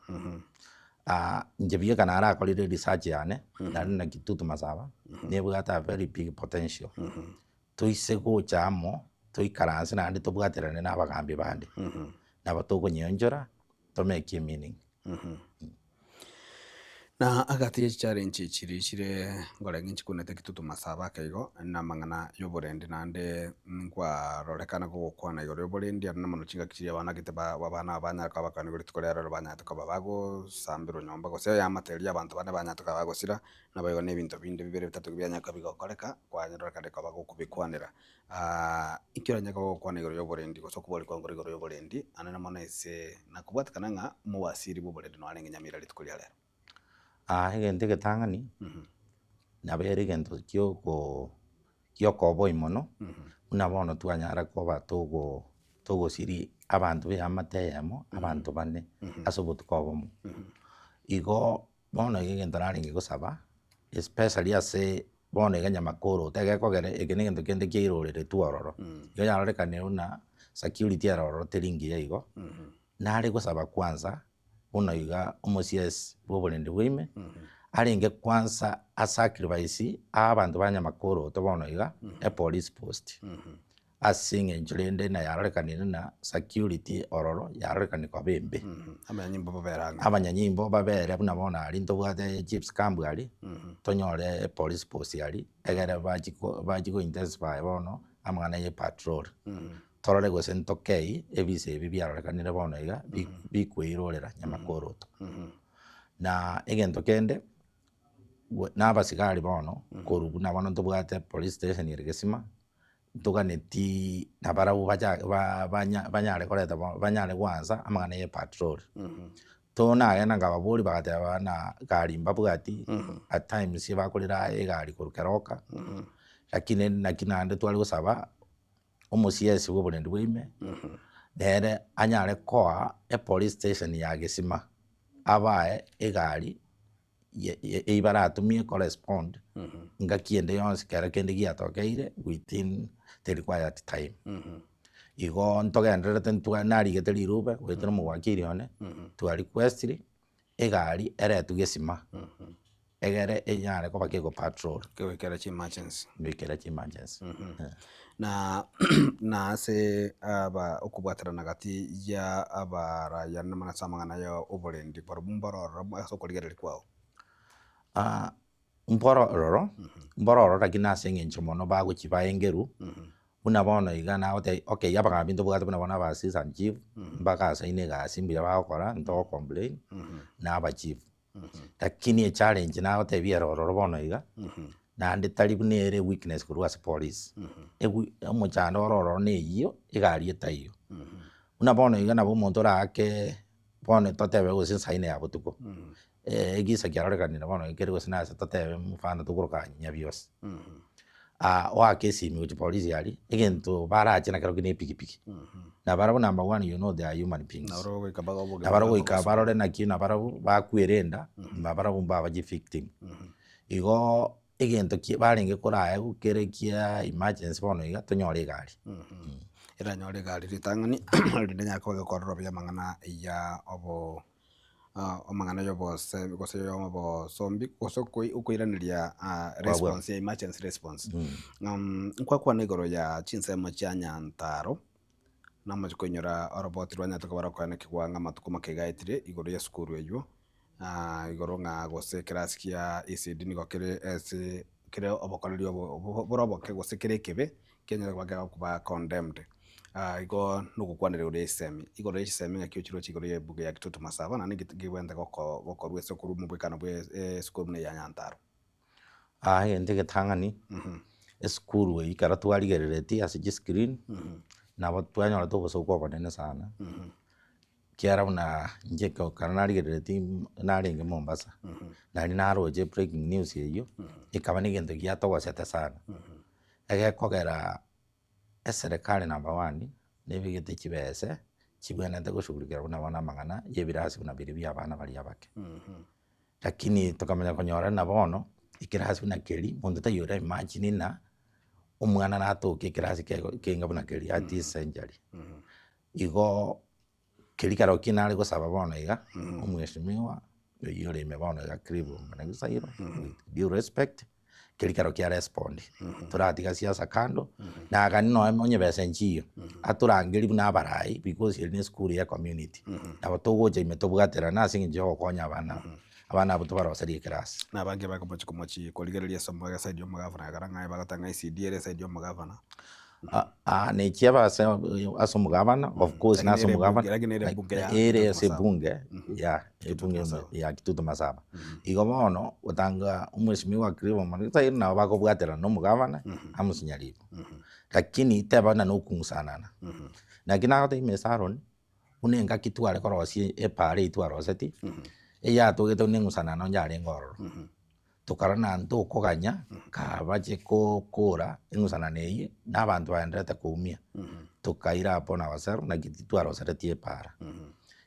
Inche bieka narakorire research yane, naende na Kitutu Masaba, nebwate a very big potential. Toise gocha amo, toikaranse naende tobwaterane na abagambi bande, nabo tokonyeonchora, to make meaning. Na agati ye chichallenge chiria chire nkorenge nchikunete Kitutu Masaba ake igo, na amang'ana ya oborendi naende nkwarorekana gogokwana igoro ya oborendi aria na mono chingaki chiria abana gete ba abana aba banyare koba bakani rituko ria rero banyarete koba bagosamberwa nyomba gose eamate eria abanto bande banyarete koba bagosira, naboigo na ebinto binde bibere bitato bianyare koba bigokoreka, kwanyerorekana koba gokobikwanera. Inki oranyare koba ogokwana igoro y'oborendi gose okobori kwango igoro y'oborendi, anene mono ase nakobwatekana ng'a omowasiri bw'oborendi noyo arenge Nyamira rituko ria rero. Egento egetang'ani, nabo ere egento kioko giokoboyia mono, buna bono twanyara koba togo togosiria abanto b'eamate eyemo, abanto bane, ase obotuko obomo. Igo bono iga egento narenge gosaba, especially ase bono iga nyamakoroto egekogera eke na egento kende kiairoreretwe ororo, igo yarorekanire buna security ere ororo teri ngiya igo, nare gosaba kwanza buna iga omo CS bwa oborendi bwa ime, arenge kwanza a sacrifice aa abanto ba nyamakoroto bono iga, epolice post. Ase eng'encho rende na yarorekanire na security ororo yarorekani koba embe. Abanyanyimbo babere ang'e. Abanyanyimbo babere buna bono aria ntobwate chiefs camp aria, tonyore epolice post aria, egere bachi ko bachi ko intensify bono amang'ana ya epatrol. Torore gose ntokei ebisa ebi biarorekanire bono iga, bi- bikoirorera nyamakoroto. Na egento kende, na abasigari bono, korwa buna bono ntobwate police station ere Gesima, Ntoganeti nabarabwo bacha ba- banya banyare koreta bo banyare goansa amang'ana ya epatrol. To nagenda nkababoria bagateba buna gari mbabwati, at times bakorera egari korwa Keroka, lakini naki naende tware gosaba, omo CS bwa oborendi bwa ime, nere anyare koa epolice station ya Gesima, abae egari. eyio baratumie korespond ngaki ende yonsi kero kende giatokeire within the required time. Igo ntogendererete ntwa narigete rirube goetera omowakiri one, twa requestiri egari eretwe gesima, egere enyare koba kego patrol. Kegoikera chiemergency. Goikera chiemergency. Na na ase aba okobwaterana gati ya abarayani na ase amang'ana ya oborendi barobwo mboro ororo ase okorigereria kwao. Mboro ororo, mboro ororo lakini ase eng'encho mono bagochia baengerwa, buna bono iga nagotebia okay abagambi ntobwate buna bono aba assistant chief, mbagasaine egasi mbuya bagokora ntogo complain, na abachief. Lakini echallenge nagotebia ere ororo bono iga, naende tari buna ere weakness korwa ase police, ewi omochando ore ororo na eyio, egari etaiyo. Buna bono iga nabo omonto oraake bono totebe gose esaine ya botuko, egisa kiarorekanire bono kere gose nase totebe mfano tokoroka Nyabiosi, oake esimi gochia polisi aria, egento barache nakerokio na epikipiki. Na barabwo number one you know they are human beings. Na barabwo goika barore naki nabarabwo bakwerenda, nabarabwo mbaba chivictim. Igo egento ki barenge koraegwa kere kia emergency bono iga tonyore egari. Eranyore egari ritang'ani erinde enyare koba egekorero buya amang'ana ya obo amang'ana ya obose gose ya obosombi gose okoi okoiraneria response ya emergency response. Nkwakwana igoro ya chinsemo chia Nyantaro, namochie koinyora oroboti rwanyarete koba rokoenekigwa ng'a amatuko make iga aetire igoro ya esukuru eywo, igoro ng'a gose ekerasi kia ECD nigo kere ase kere obokoreri obo bore oboke gose kere ekebe, kianyare koba kegokoba condemned. Igo nogokwanera igoro ya chisemi, igoro ya chisemi ng'aki ochiroche igoro ya ebuku ya Kitutu Masaba naende nki kebwenerete goko gokorwa ase okorwa omobwekano bwa esukuru buna eya Nyantaro. Egento egetang'ani, esukuru eywo ekero twarigereretie ase chiscreen, nabo twanyorete obosoku obonene sana. Ekiagera buna inche ekero narigereretie narenge Mombasa, nari naroche breaking news eywo, ekaba na egento giatogosete sana. Egekogera eserekari number one, nebegete chibese chibwenerete goshughulikia buna bono amang'ana ya ebirasi buna biria bia abana baria abake. Lakini tokamanya konyora buna bono, ekerasi buna keria, monto taiyo ora imagine ng'a omwana natoke ekerasi kego kenga buna keria at this century. Igo keria kero ki nare gosaba bono iga, omweshimiwa oyio ore ime bono iga Clive Omane Gisairo, with due respect, keria kero kia respond, toratiga siasa kando, nagani nonya onye besa nchiyo, atorangerie buna abarai because eri ne esukuru ya ecommunity, nabo togocha ime tobwaterane ase eng'encho ya ogokonya abana aba, abana abwo tobaroserie ekerasi. Na abange bakomochia komochia korigereria ase eside ya omogavana ekero ng'a bagoteba ng'a ECD ere eside ya omogavana. Nechi ase ase omogabana of course Lakini nase ere omogabana ebunge, lakini ere ebunge ya ere Kitutu ase Masaba. ebunge ya ebunge ya Kitutu Masaba. Igo bono gotanga omwesimigwa Clive Omane tari nabo bakobwaterana na omogabana Amos Nyaribo. Lakini teba buna nokong'usanana. Naki nagotebia Mister Aaron, buna engaki tware korosia epaara eywo twaroseti, eyatogete buna eng'usanano yarenge ororo. Tokara na ntokoganya kabache kokora eng'usanano eyio, na abanto baenderete koumia, tokaira upon ourselves naki titwaroseretie epaara.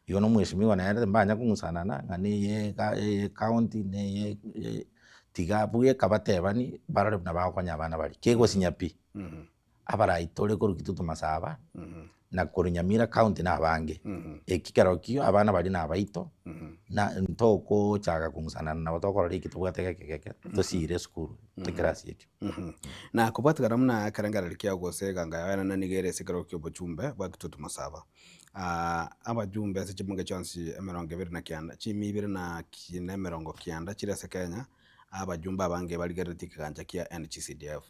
Igo na omweshimiwa nere mbanya kong'usanana ng'a neye eye county neye tiga bweka batebani barore buna bagokonya abana baria, kegosinya pi. Abarai tore korwa Kitutu Masaba na korwa Nyamira county na abange, eki kerokio abana baria na abaito na ntokochaka kong'usanana nabo tokorora eki tobwate geke geke tosire esukuru ekerasi ekio. Na kobwatikana buna ekerengererio kiao gose eganga yao enene nigo ere ase ekerogo kia obochumbe bwa Kitutu Masaba. Abajumbe ase chibunge chionsi emerongo ebere na kianda chimi ibere na ki na emerongo kianda chire ase Kenya, abajumbe abange barigereretie ekegancha kia NGCDF.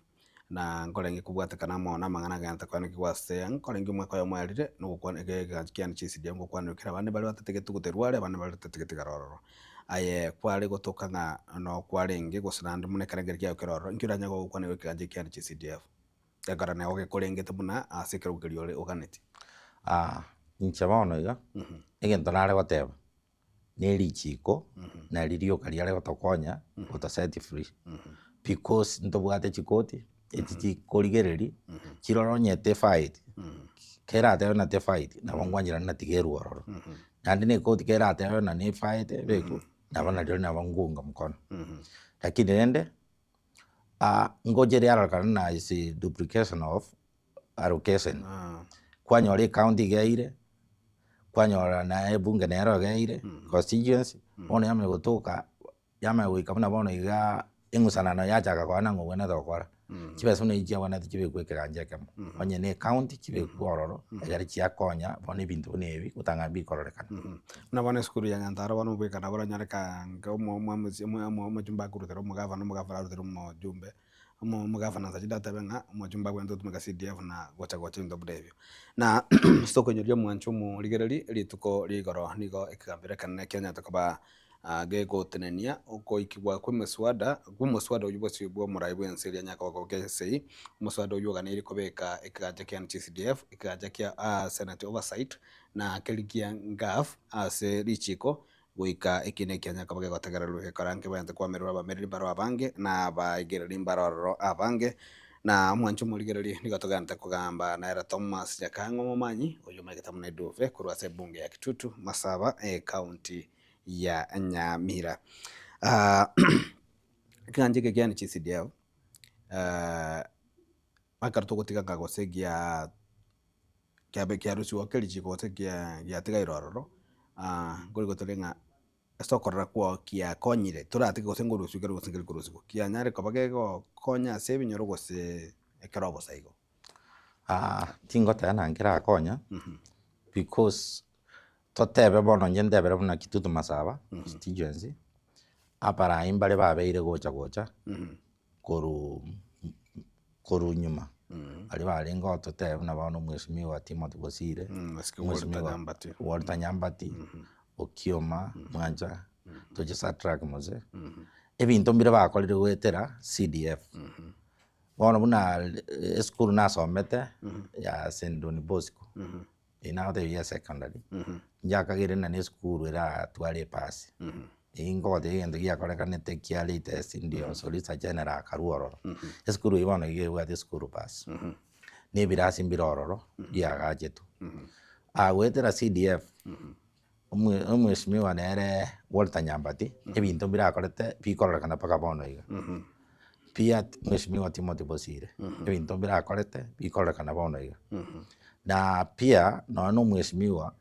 Na nkorenge kobwatekana amo namang'ana agenderete koenekigwa ase nkorenge omwaka oyomo oerire, na ogokwana egegancho kiane chi'ECDF ngokwanera kera abande baria batatigeti goterwa are, abande baria batatigeti tigara ororo. Aye kware gotoka ng'a nokwarenge gose naende buna ekerengerio kiago kere ororo, inki oranyare gokwana igo ekegancho ekiane chi'ECDF? Ekero nabo gekorengete buna ase ekerogo keria ore oganeti. Inche bono iga, egento nare goteba, ne richiko nari rioka riare gotokonya goto set free because ntobwate chikoti echi chikorigereria chirore onye tefaeti keratebe na tefaeti nabo nkwancherana na tiga erwe ororo naende na ekoti keratebe na nefaete ebekwe nabo nario nabo nkounga mkono lakini rende ngocha riarorekana na is duplication of allocation. Kwanyora ecounty iga eire, kwanyora naye ebunge nero iga eire, constituency, bono yamanya gotoka, yamanya goika buna bono igaa eng'usanano yachaka koba nang'o obwenerete gokora. Chibesa buna echi chiabwenerete chibekwe ekegancha ekemo, onye na ecounty chibekwe ororo, ekero chiakonya bono ebinto buna ebi gotang'ana bikororekana. Buna bono esukuru ya Nyantaro bono obweka nabo oranyore ka omo omo omo omojumbe akorutera omogavana, omogavana arutere omojumbe. Omogavana Said atebe ng'a omochumba abwenerete gotumeka CDF na gocha gocha ebinto buna ebio. Na ase okoinyoria omwancho omorigereri rituko ria igoro nigo ekegambero ekenene kianyarete koba gegotenenia okoikigwa kw'emeswada kw'omoswada oyio bosio bwa omorai bw'ense eria anyare koba kobokia esegi, omoswada oyio oganeire kobeka ekegancha kia NGCDF, ekegancha kia Senate Oversight na keria kia NGAAF ase richiko Goika ekiina ekianya koba gegotegererwa gekora nkebaente kwamererwa abamereri mbaro abange, na abaigereri mbaro ororo abange. Na omwancho omorigereria nigo togenderete kogamba nere Thomas Nyakang'o Omomanyi, oyio omanyete buna Eduve korwa ase ebunge ya Kitutu Masaba ecounty ya Nyamira. Ekegancha eke kiane CCDF, ekero togotiga ng'a gose gia. Kiabe kiarusiwa keria richiko gose kia giatigaire ororo, nkorigia tore ng'a ase okorora kwao kiakonyire toratige gose nkorusiwa kere gose nkeri korusiwa, kianyare koba kegokonya ase ebinyoro gose ekero obosa igo? Tingoteba na nkerakonya, because totebe bono inche ntebere buna Kitutu Masaba constituency, abarai mbare babeire gocha gocha. Korwa korwa nyuma, baria barenge gototebia buna bono omweshimiwa Timothy Bosire, omweshimiwa Walter Nyambati, Okioma Mwancha, toche Shadrack Mose, ebinto mbire bakorire goetera CDF. Bono buna esukuru nasomete ya St Don Bosco, Eyio nagotebia ya secondary, nchakagere ng'a na esukuru eratware epasi, eyio nkogotebia egento giakorekanete kia latest ndio solicitor general akarwa ororo, esukuru eyio bono iga ebwate esukuru bus, na ebirasi mbire ororo biagachetwe. Goetera CDF, omwe omweshimiwa nere Walter Nyambati, ebinto mbire akorete bikororekana mpaka bono iga. Pia mweshimiwa Timothy Bosire, ebinto mbire akorete bikororekana bono iga. Na pia nonye na omweshimiwa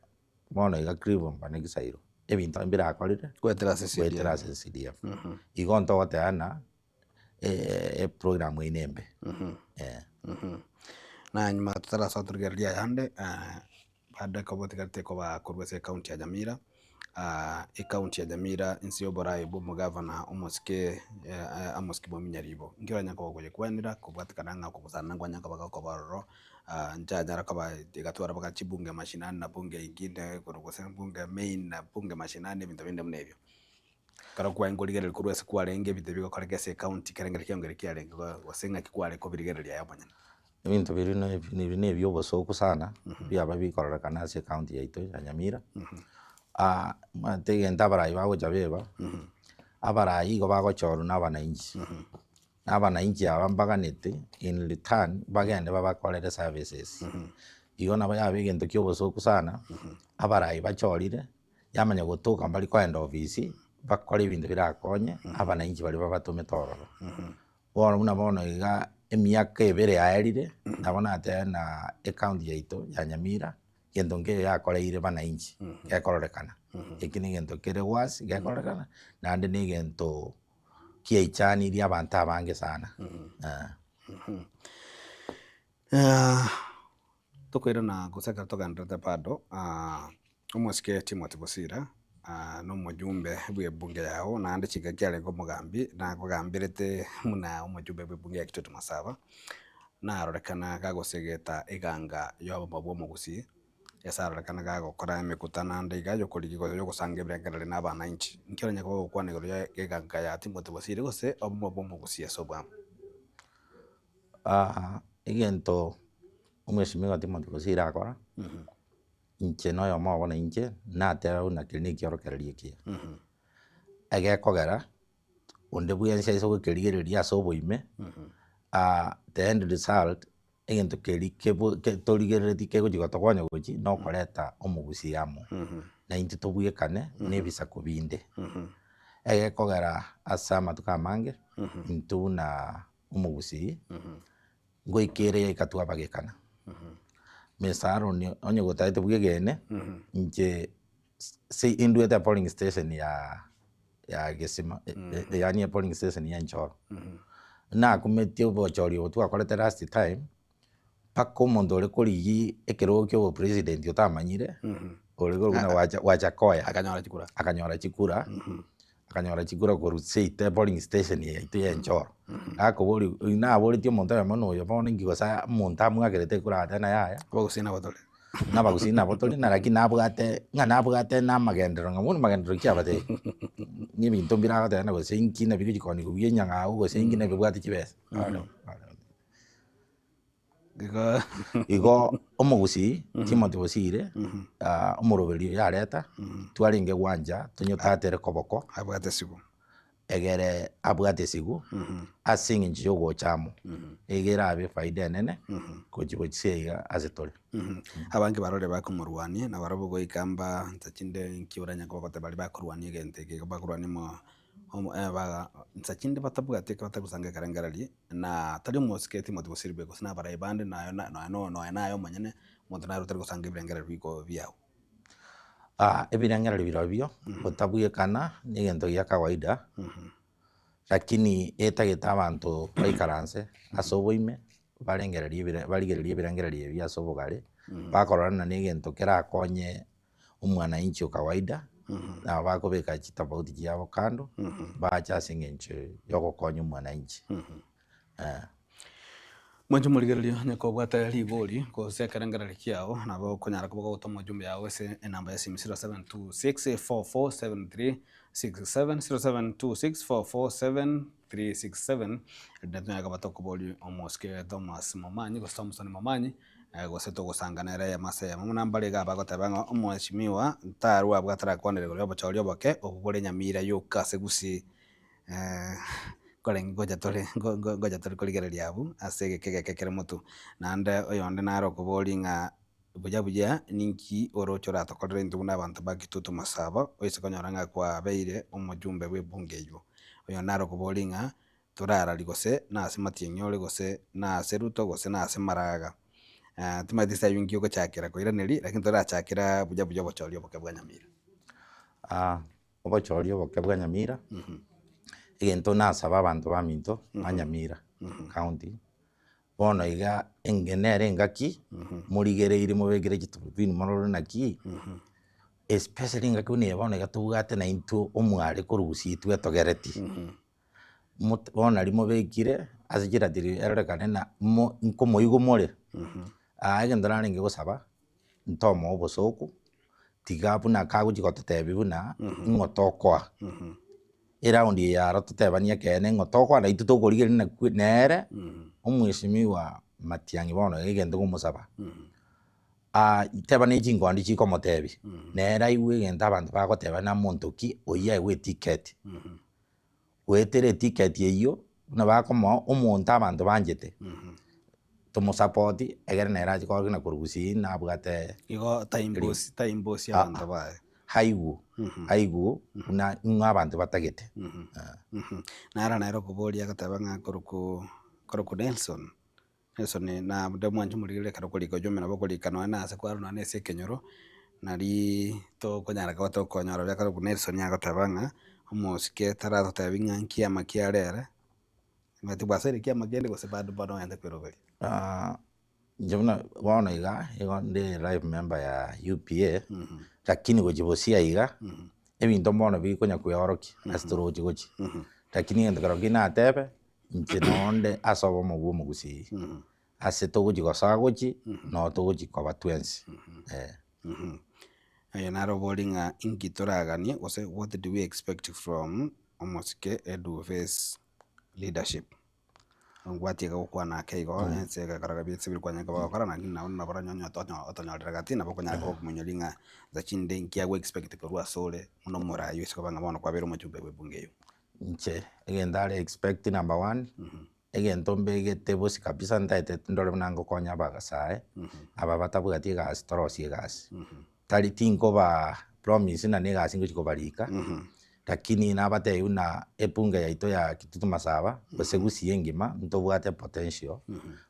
bono iga Clive Mbane Gisairo, ebinto mbire akorire Goetera ase CDF. goetera ase CDF. Igo ntogoteba ng'a eprogram eyio nembe eh. Na nyuma totarasoa torigereria ayande, bado ekoba otigarete koba korwa ase ecounty ya Nyamira, ecounty ya Nyamira inse ya oborai bwa omogavana omosike Amos Kimomi Nyaribo. Inki oranyare koba okoyekwanera kobwatekana ng'a okogosana nkwanyare koba gokoba ororo, nchanyara koba igatwara mpaka chibunge mashinani na bunge ingine korwa gose bunge main na bunge mashinani ebinto binde buna ebio. Ekero kwarenge korigereria korwa ase kwarenge ebinto bigokoreka ase ecounty ekerengero kiago nkeri kiarenge gose ng'aki kware kobirigereria aye omonyene. Ebinto biria na ebi na ebiobosoku sana, biaba bikororekana ase ecounty yaito ya Nyamira, omanyete egento abarai bagocha beba, abarai igo bagochorwa na abananchi, na abananchi aba mbaganete in return bagende babakorere services. Igo nabo yaba egento kia obosoku sana, abarai bachorire. Yamanya gotoka mbari koenda ofisi, bakore ebinto birakonye abananchi baria babatomete ororo. Bono buna bono iga emiaka ebere yaerire, nabo nateba ng'a ecounty yaito ya Nyamira, gento nkeiyo yakoreire bananchi gekororekana. Eki na egento kere wazi gekororekana, naende na egento kiaichanirie abanto abange sana. Tokoirana gose ekero togendererete bado, omosike Timothy Bosire na omojumbe bw'ebunge yao naende chingaki arenge omogambi nakogamberete buna omojumbe bw'ebunge ya Kitutu Masaba, narorekana gagosegeta eganga y'obomo bw'omogusii, ase arorekana gagokora emekutano ande iga yokorigia gose yogosanga ebirengererio na abananchi. Inki oranyare koba ogokwana igoro ya eganga ya Timothy Bosire gose obomo bw'omogusii ase obwamo? Egento omweshimiwa Timothy Bosire akora, inche na oyomo obo na inche, nateba buna keria na ekiorokererio ekiya. Egekogera, onde bwensi aise gokerigereria ase oboime, the end result, egento keria kebo torigerereti kegochi gotokonya gochi, na okoreta omogusii amo, na intwe tobwekane na ebisaku binde. Egekogera ase amatuko amange, intwe buna omogusii, ngoika ere yaika twabagekana. Mr Aaron onye gotaete bwegene, inche si indwete epolling station ya ya Gesima, yaani epolling station ya Enchoro. Nakumetie obochori obo twakorete last time, mpaka omonto ore korigia ekerogo kia obopresident otamanyire, ore korokwa buna Wacha Wajakoya, Akanyora chikura. akanyora chikura. Akanyora chikura korwa seito epolling station yaito ya Enchoro. Gakoboria naboretie omonto oyomo na oyo bono inki gose omonto amwakerete ekura agateba ng'a yaya. Abagusii nabo tore. Nabagusii nabo tore na lakini nabwate ng'a nabwate na amagenderero ng'a bono magenderero ki abatebia? Ng'a ebinto mbire agoteba ng'a gose inki nabi gochikoni kobua enyang'au gose inki nabi bibwate chibesa. Igo Igo omogusii Timothy Bosire omoroberi oyo areta twarenge gwancha tonyotatere koboko Abwate esigo. egere abwate esigo ase eng'encho ya ogocha amo, iga erabe efaida enene gochi gochia iga ase tore. Abange barore bakomorwania nabarobwo goika mba nsa chinde nki oranyare koba goteba baria bakorwania egento eke iga bakorwania mo nsa chinde batabwati ekero batagosanga ekerengererio. Na tari omosike Timothy gose Ribe gose nabarai bande naye nonya naye omonyene, Omonto nare otari gosanga ebirengererio biko biago. Ebirengererio birobio, gotabwekana na egento gia kawaida, lakini etagete abanto baikaranse ase oboime, barengererie ebire barigererie ebirengererio ebi ase obogare, bakorora buna na egento kerakonye omwananchi o kawaida, nabo bakobeka chitofauti chiabo kando, bache ase eng'encho ya ogokonya omwananchi. Mwanche morigereria onye kobwate ribori gose ekerengererio kiao nabo okonyara koba gogotoma ujumbe yao ase enamba ya esimi 0726447367, 0726447367 erinde tonyare koba tokoboria omosike Thomas Momanyi gose Thompson Momanyi gose togosanga nere eyemo ase eyemo. Buna mbare iga bagoteba ng'a omweshimiwa ntarwa abwo atarakwanera igoro ya obochori oboke obwo bore Nyamira yoka ase Gusii. Nkorenge ngocha tore ngocha tore korigereria abwo ase egeka egeke kere motwe. Naende oyonde nare okoboria ng'a buya buya ninki oroche oratokorere intwe buna abanto ba Kitutu Masaba oise konyora ng'a kwabeire omojumbe bwa ebunge eywo. Oyonde nare okoboria ng'a torararia gose nase Matiang'i ore gose nase Ruto gose nase Maraga. Timanyeti ase aywo nki ogochakera koiraneria lakini torachakera buya buya obochori oboke bwa Nyamira. Obochori oboke bwa Nyamira, egento nasaba abanto baminto ba Nyamira county, bono iga enge nere engaki morigereiri mobekere chiturubini morore naki, especially engaki buna eye bono iga tobwate naintwe omware korwa gusii twetogereti, mot bono nari mobekire ase chiratiri erorekane na mo nkomoigwa more, egento narenge gosaba, ntomoe obosoku. Tiga buna kagochia gototebia buna ng'o tokoa. Eraundi eye aro totebanie ekeene ng'o tokoa naintwe tokorigereria nakwe nere omweshimiwa Matiang'i bono iga egento ngomosaba, teba ne chinkondi chikomotebia, nere aigwe egento abanto bagoteba na monto ki oyio aegwe eticket. Goetera eticket eyio, buna bakomoa omonto abanto banchete, tomosapoti egere nere ache korokia na korwa gusii nabwate Igo taimbosi taimbosi abanto baye. Aigwe aigwe buna ng'o abanto batagete. Naro nere okoboria agateba ng'a korokwo korokwo Nelson, Nelson na onde mwanche morigereria ekero okorika ojumbe nabo okorika nonye na ase kwarwa nonye na ase ekenyoro, nariii tokonyara koba tokonyora oria korokwa Nelson agoteba ng'a, omosike taratotebi ng'a nkiama ki are ere, omanyete bwasoire kiama kende gose bado bono ogende kweroberia. Inche buna bono iga, igo nde life member ya UPA, lakini gochia bosia iga, ebinto mbono bikonya kweorokia ase torochi gochia, lakini egento kerokio natebe. Inche nonde ase obomo bwa omogusii, ase togochia gosoa gochia, noo togochia koba twensi, eh. Oyo naro obori ng'a inki toraganie gose what do we expect from omosike Eduve's leadership? Ngwatiga gokwana ake igo ense egekora kabisa ebire kwanyara koba gokora lakini nabo nabo oranyore onye otonyorire gati nabo okonyara koba okomonyori ng'a nsa chinde nki ago expect korwa asore buna omorai ase koba ng'a bono kwabeire omochumbe bwa ebunge eywo. Inche egento are expect number one, egento mbegete bosi kabisa ntaete ndore buna ngokonya abasae, aba batabwati egasi torosie egasi. Tari tinkoba promise ng'a na egasi ngochi kobarika, lakini nabatebia buna ebunge yaito ya Kitutu Masaba, gose Gusii engima, ntobwate potential,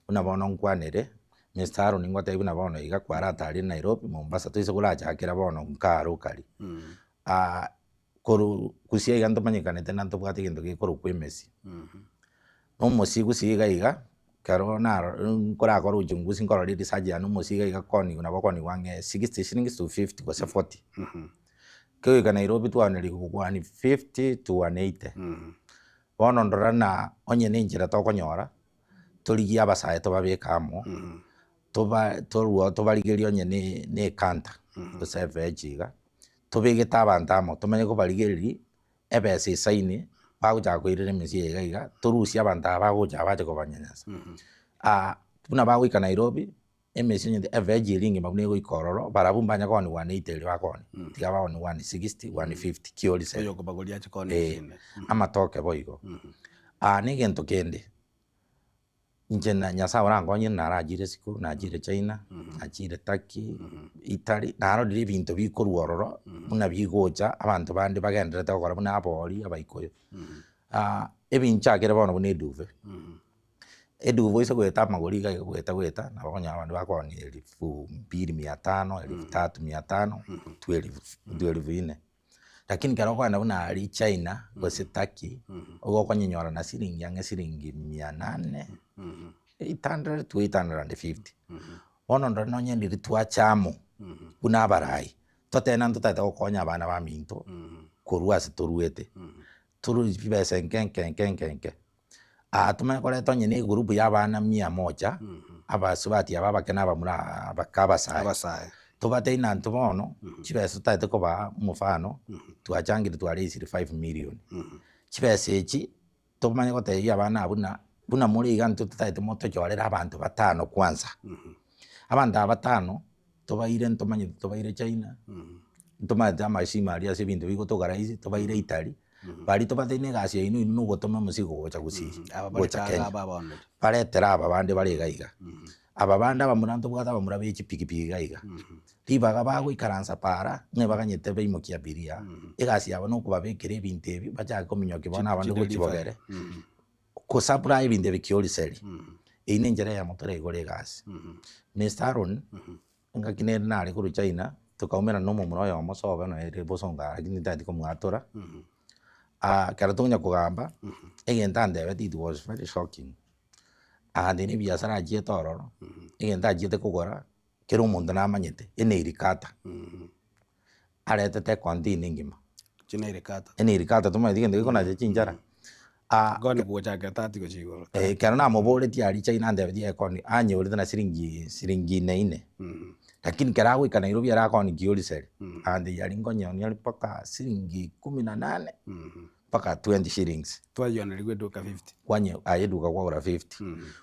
buna bono nkwanere, Mister Aaron ngotebie buna bono iga kwarataria Nairobi, Mombasa, toise korachakera bono nkaa locally. Korwa gusii iga ntomanyekanete na ntobwate egento gekorokwa emesi. Na omosie gusii iga iga, ekero naro nkorakore uchunguzi nkorora research yane omosie iga iga koniwa nabo okoniwa ang'e sixty shillings to fifty gose forty. Kegoika Nairobi twaoneriwa 150 to 180. Bono ndora na onye na enchera tokonyora, torigie abasae tobabeke amo, toba torwa tobarigerie onye na ekanta gose eveji iga. Tobegete abanto amo, tomanye kobarigereria ebesa esaine, bagochaka koirera emesie eye iga iga, torusie abanto aba bagocha bache kobanyanyasa. Buna bagoika Nairobi, emesie onye evegi eria engima buna egoika ororo, barabwo mbanya koonia 180 eria bakoonia, tiga baoonie 160, 150 kiori Oyo okobagoria ache koonia echinde. Amatoke boigo. Na egento kende. Inche na Nyasaye orankonyire narachire isiko, nachire China, nachire Turkey, Italy, narorire ebinto bikorwa ororo buna bigocha abanto bande bagendererete gokora buna abori, abaikoyo. Ebinchakire bono buna eduve, Eduba oise goeta amagori iga iga goeta goeta, nabo okonyora abanto bakoonia elfu mbili mia tano, elfu tatu mia tano, to elfu to elfu nne. Lakini ekero okogenda buna aria China, gose Turkey, igo okonyenyora na siringi ang'e siringi mia nane, 800 to 850. Bono ndore nonye ndiri twacha amo, buna abarai, totebe naende totagete gokonya abana baminto, korwa ase toruete, torwe chibesa enke enke enke enke enke. Tomanye koreta onye na egroup ya abana mia moja, abasubati aba abake na abamura abake abasae, tobatebie intwe bono, chibesa totagete kobaa omofano, twachangire twareisire five million, chibesa echi, tomanye gotebia abana abwo buna, buna more iga intwe totagete motochorere abanto batano kwanza, abanto aba batano, tobaire ntomanyete tobaire China, ntomanyete amashimo aria ase ebinto bigotoka rahisi, tobaire Italy, baria tobatebi na egasi yaino inwe nogotoma omosigo gocha gusii, gocha Kenya, baretere aba bande bare iga iga. Aba bande abamura ntobwate abamura be chipikipiki iga iga, ribaga bagoikaransa para, ng'a baganyete baimokie abiria, egasi yabo nokobabekera ebinto ebi, bachake kominyokia bono abande gochia bogere, kosupply ebinto ebi kioriseri, eyio na enchera eyemo toraigore egasi. Mister Aaron, engaki nere nare korwa China, tokaumerana na omomura oyomo sobe nere bosongo aa lakini ntagete komwatora, ekero tonya kogamba, egento antebeti it was very shocking, agantebi na ebiasara achiete ororo, egento achiete kogora, kera omonto namanyete, enail cutter, aretete econtainer engima. Chinail cutter. Enail cutter tomanyeti gento gekonacha chinchara, Gone gochakera tati gochia igoro. Ekero namoboretie aria China antebetie ekoni anyorete na siringi siringi ine ine, lakini ekero agoika Nairobi ere akoonia kiholiseri, agantebia aria nkonyeonia ore mpaka siringi kumi na nane, mpaka twenty shillings. Twayonerigwe eduka fifty. Kwanye aye eduka kwagora fifty.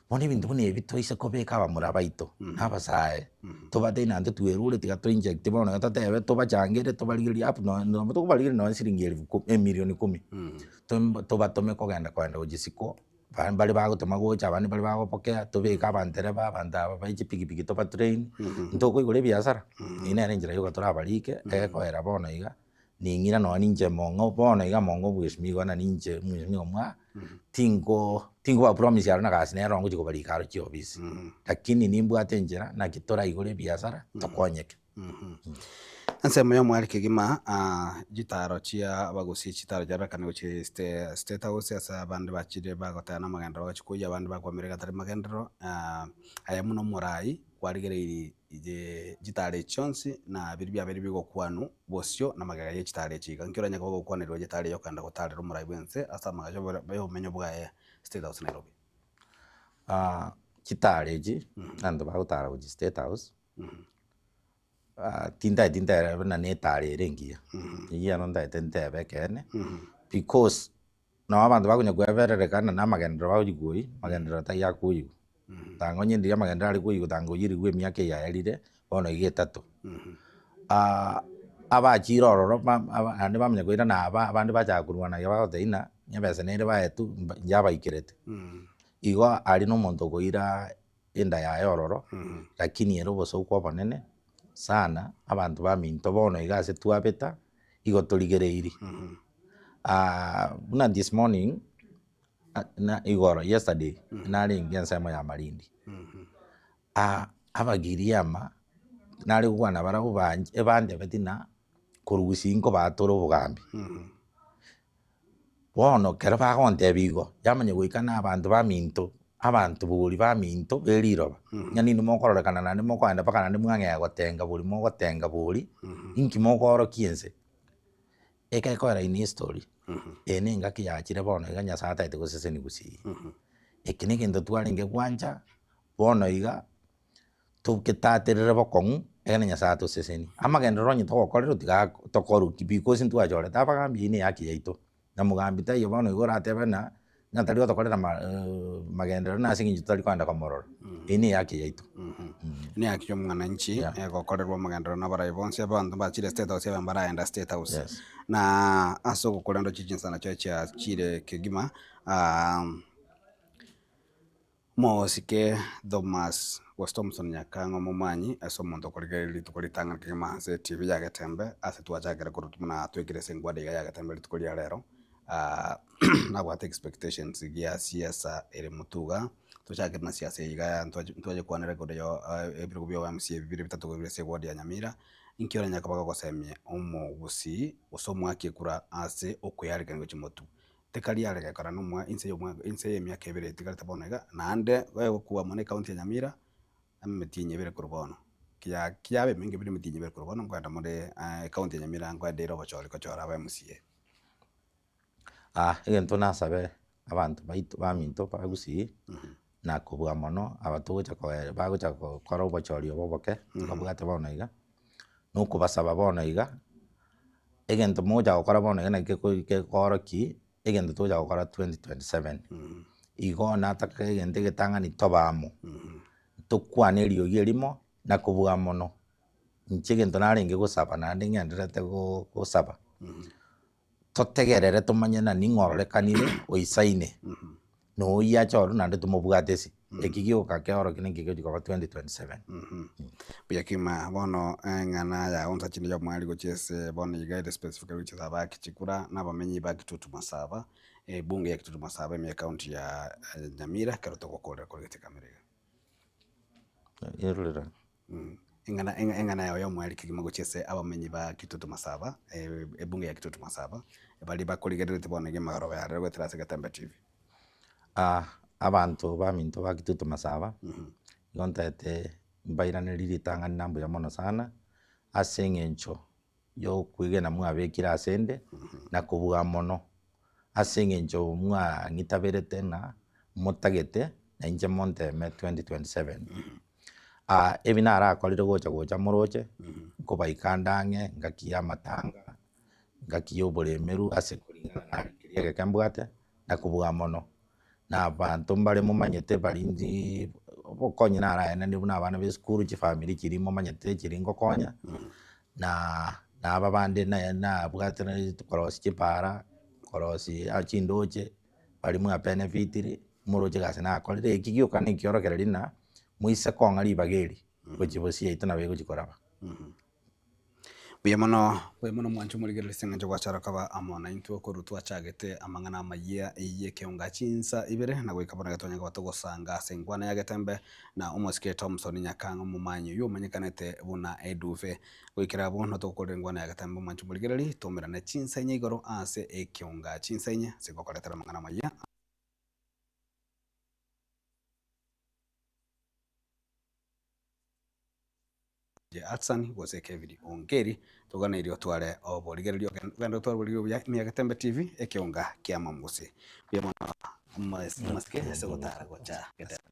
Bono ebinto buna ebi toise kobeka abamura baito, na abasae, tobatebie naende twerure tiga to inject bono iga totebe tobachangere tobarigererie up nonye nabo tokobarigereria nonye siringi elfu kumi emilioni kumi. Tobatome kogenda kogenda gochia isiko, abande mbare bagotoma gocha abande mbare bagopokea, tobeke abantereba abanto aba ba chipikipiki toba train, ntokoigora ebiasara, eyio nere enchera yoka torabarike, egekoera bono iga, ning'ira nonye ninche mong'o bono iga mong'o mheshimiwa na ninche mheshimiwa mwa, tingo tingoba promise aro na gasi nere ngochi kobarika aro chiofisi, lakini nimbwate enchera naki toraigore ebiasara tokonyeke. Ensemo y'omweri kegima, chitaro chia abagusii chitaro chiarorekana gochia State House ase abande bachire bagoteba namagenderero bagochia koyia abande bakwamera iga tari magenderero, aye buna omorai kwarigereirie chitaro echi chionsi na biria biabeire bigokwanwa bosio na magega ye chitaro echi iga. Nki oranyare koba gokwanerwa chitaro eyi okogenda gotarera omorai bwense ase amagacho y'obomenyo bwaye State House Nairobi. Chitaro echi, abanto bagotara gochia State House. Tintageti ntere buna na etara ere engiya, eyio ero ntagete ntebe ekeene, because nabo abanto bakonya koebererekana na amagenderero bagochia koyia, amagenderero tari akoyigwa. Tanga onye ndiria amagenderero are koyigwa tanga oyirigwe emiaka eye yaerire, bono iga etato. Abachire ororo ba aba naende bamanya koirana aba abande bachaka korwana iga bagotebia ng'a ebesa nere baetwe mba yabaikerete. Igo aria na omonto okoira enda yaye ororo, lakini ere obosooku obonene sana, abanto baminto bono iga ase twabeta, igo torigereiri. Buna this morning, na igoro yesterday, narenge ensemo ya Malindi, abagiriama nare gokwana barabwo banche ebantebeti ng'a korwa gusii nkobatore obogambi. Bono ekero bagontebia igo, yamanya goika na abanto baminto, abanto bori baminto be riroba, ng'a ninde mokororekana naende mokoenda mpaka naende mwang'ea gotenga bori mogotenga bori, inki mokoorokia ense? Egekoera in history, eye na engaki yachire bono iga Nyasaye atagete gosesenia gusii. Eke na egento twarenge gwancha, bono iga. Togetaterere bokong'u, ekero Nyasaye atosesenie. Amagenderero onye togokorerwa tiga tokoruki because ntwachorete abagambi eyio ne ehaki yaito. Na mogambi taiyo bono igo oratebe ng'a, ng'a tari gotokorera magenderero nase eng'encho totari kogenda komorora. Eyio ne ehaki yaito. Ne ehaki ya omwananchi gokorerwa amagenderero na abarai bonsi abanto bachire state house abe mbaraenda state house. Na ase ogokorenda chichinsana chiaye chiachire kegima. Omosike Thomas gose Thomson Nyakang'o omomanyi ase omonto okorigereria rituko ritang'ani kegima ase etibi ya Getembe ase twachakire korwa buna twekire ase engwada iga ya Getembe rituko ria rero. nabwate expectations gia siasa ere motwe igaa, tochakere na siasa eye igaa ntwachekwanera igoro ya ebirogo bia obo-MCA bibere bitato bire ase eward ya Nyamira, inki oranyare koba gogosemia omogusii gose omoaki ekura ase okoearekania gochia motwe. Tekari are gekora na omwa inse ya omwaka inse ya emiaka ebere etigarete bono iga, naende egokwa amo na ecounty ya Nyamira, emetienyi ebere korwa bono, kiya kiaba emenge buna emetienyi ebere korwa bono nkoenda more ecounty ya Nyamira nkoenda ere obochori kochora aba MCA. Egento nasabe abanto baito baminto ba Gusii, na kobua mono aba togocha koe bagocha gokora obochori obo oboke, tobabwate bono iga, na okobasaba bono iga, egento mogocha gokora bono iga naki kekoorokia egento togocha gokora 2027. Igo nataka egento egetang'ani tobe amo, tokwane eriogi erimo, na kobua mono, inche egento narenge gosaba naende ng'endererete gosaba, totegerere tomanye ng'a ning'o ororekanire oisaine, na oyio ache ororo naende tomobwate ase, eki gioka keorokia ninki gegochi koba 2027. Buya kegima bono eng'ana ya onsa chinde chia gochia ase bono iga ere specifically gochia ase abaaki chikura na abamenyi ba Kitutu Masaba, ebunge ya Kitutu Masaba ime ecounty ya Nyamira ekero togokorera kore gete kamera iga. Erorera. Eng'ana eng'ana yao ya omweri kegima gochia ase abamenyi ba Kitutu Masaba, ebunge ya Kitutu Masaba, baria bakorigerereti bono iga emegoroba yarero goetera ase Getembe TV. Abanto baminto ba Kitutu Masaba, nigo ntaete mbairanerie ritang'ani na mbuya mono sana, ase eng'encho ya okwegena mwabekire ase 'nde, na kobua mono, ase eng'encho mwang'itaberete ng'a motagete na inche monteme 2027. Ebi narakorire gocha gocha moroche, nkobaika nde ang'e ngaki ya amatanga, ngaki ya oboremeru ase koringana na keria egeke mbwate, na kobua mono. Na abanto mbare momanyete barindiii obokonyi naraenane buna abana ba esukuru chifamiri chiria momanyete chiria ngokonya, na na aba bande naye nabwate korosia chipara, korosia chindoche, baria mwabenefitiri, moroche egasi nakorire, eki gioka na ekiorokererio ng'a moise kong'a ribaga eri, gochia bosio yaito nabo egochia koraba. Mbuya mono, mbuya mono mwanche omorigereria ase eng'encho gwachara koba amo naintwe okorwa twachagete amang'ana amayia y'ekeonga chinsa ibere na goika bono iga twanyare koba togosanga ase enkwana ya Getembe na omosike Thomson Nyakang'o omomanyi oyio omanyekanete buna Eduve. Goikera abwo notogokorera enkwana ya Getembe omwanche omorigereria toumerane chinsa inye igoro ase ekeonga chinsa inye ase gokoretera amang'ana amayia. Hudson gose Kevin Ongeri, toganeirie otware oborigereria ogende otware oborigereria obuya ime ya Getembe TV ekeonga kia Mamusi. Mbuya mono Masike ase gotara gocha Getembe.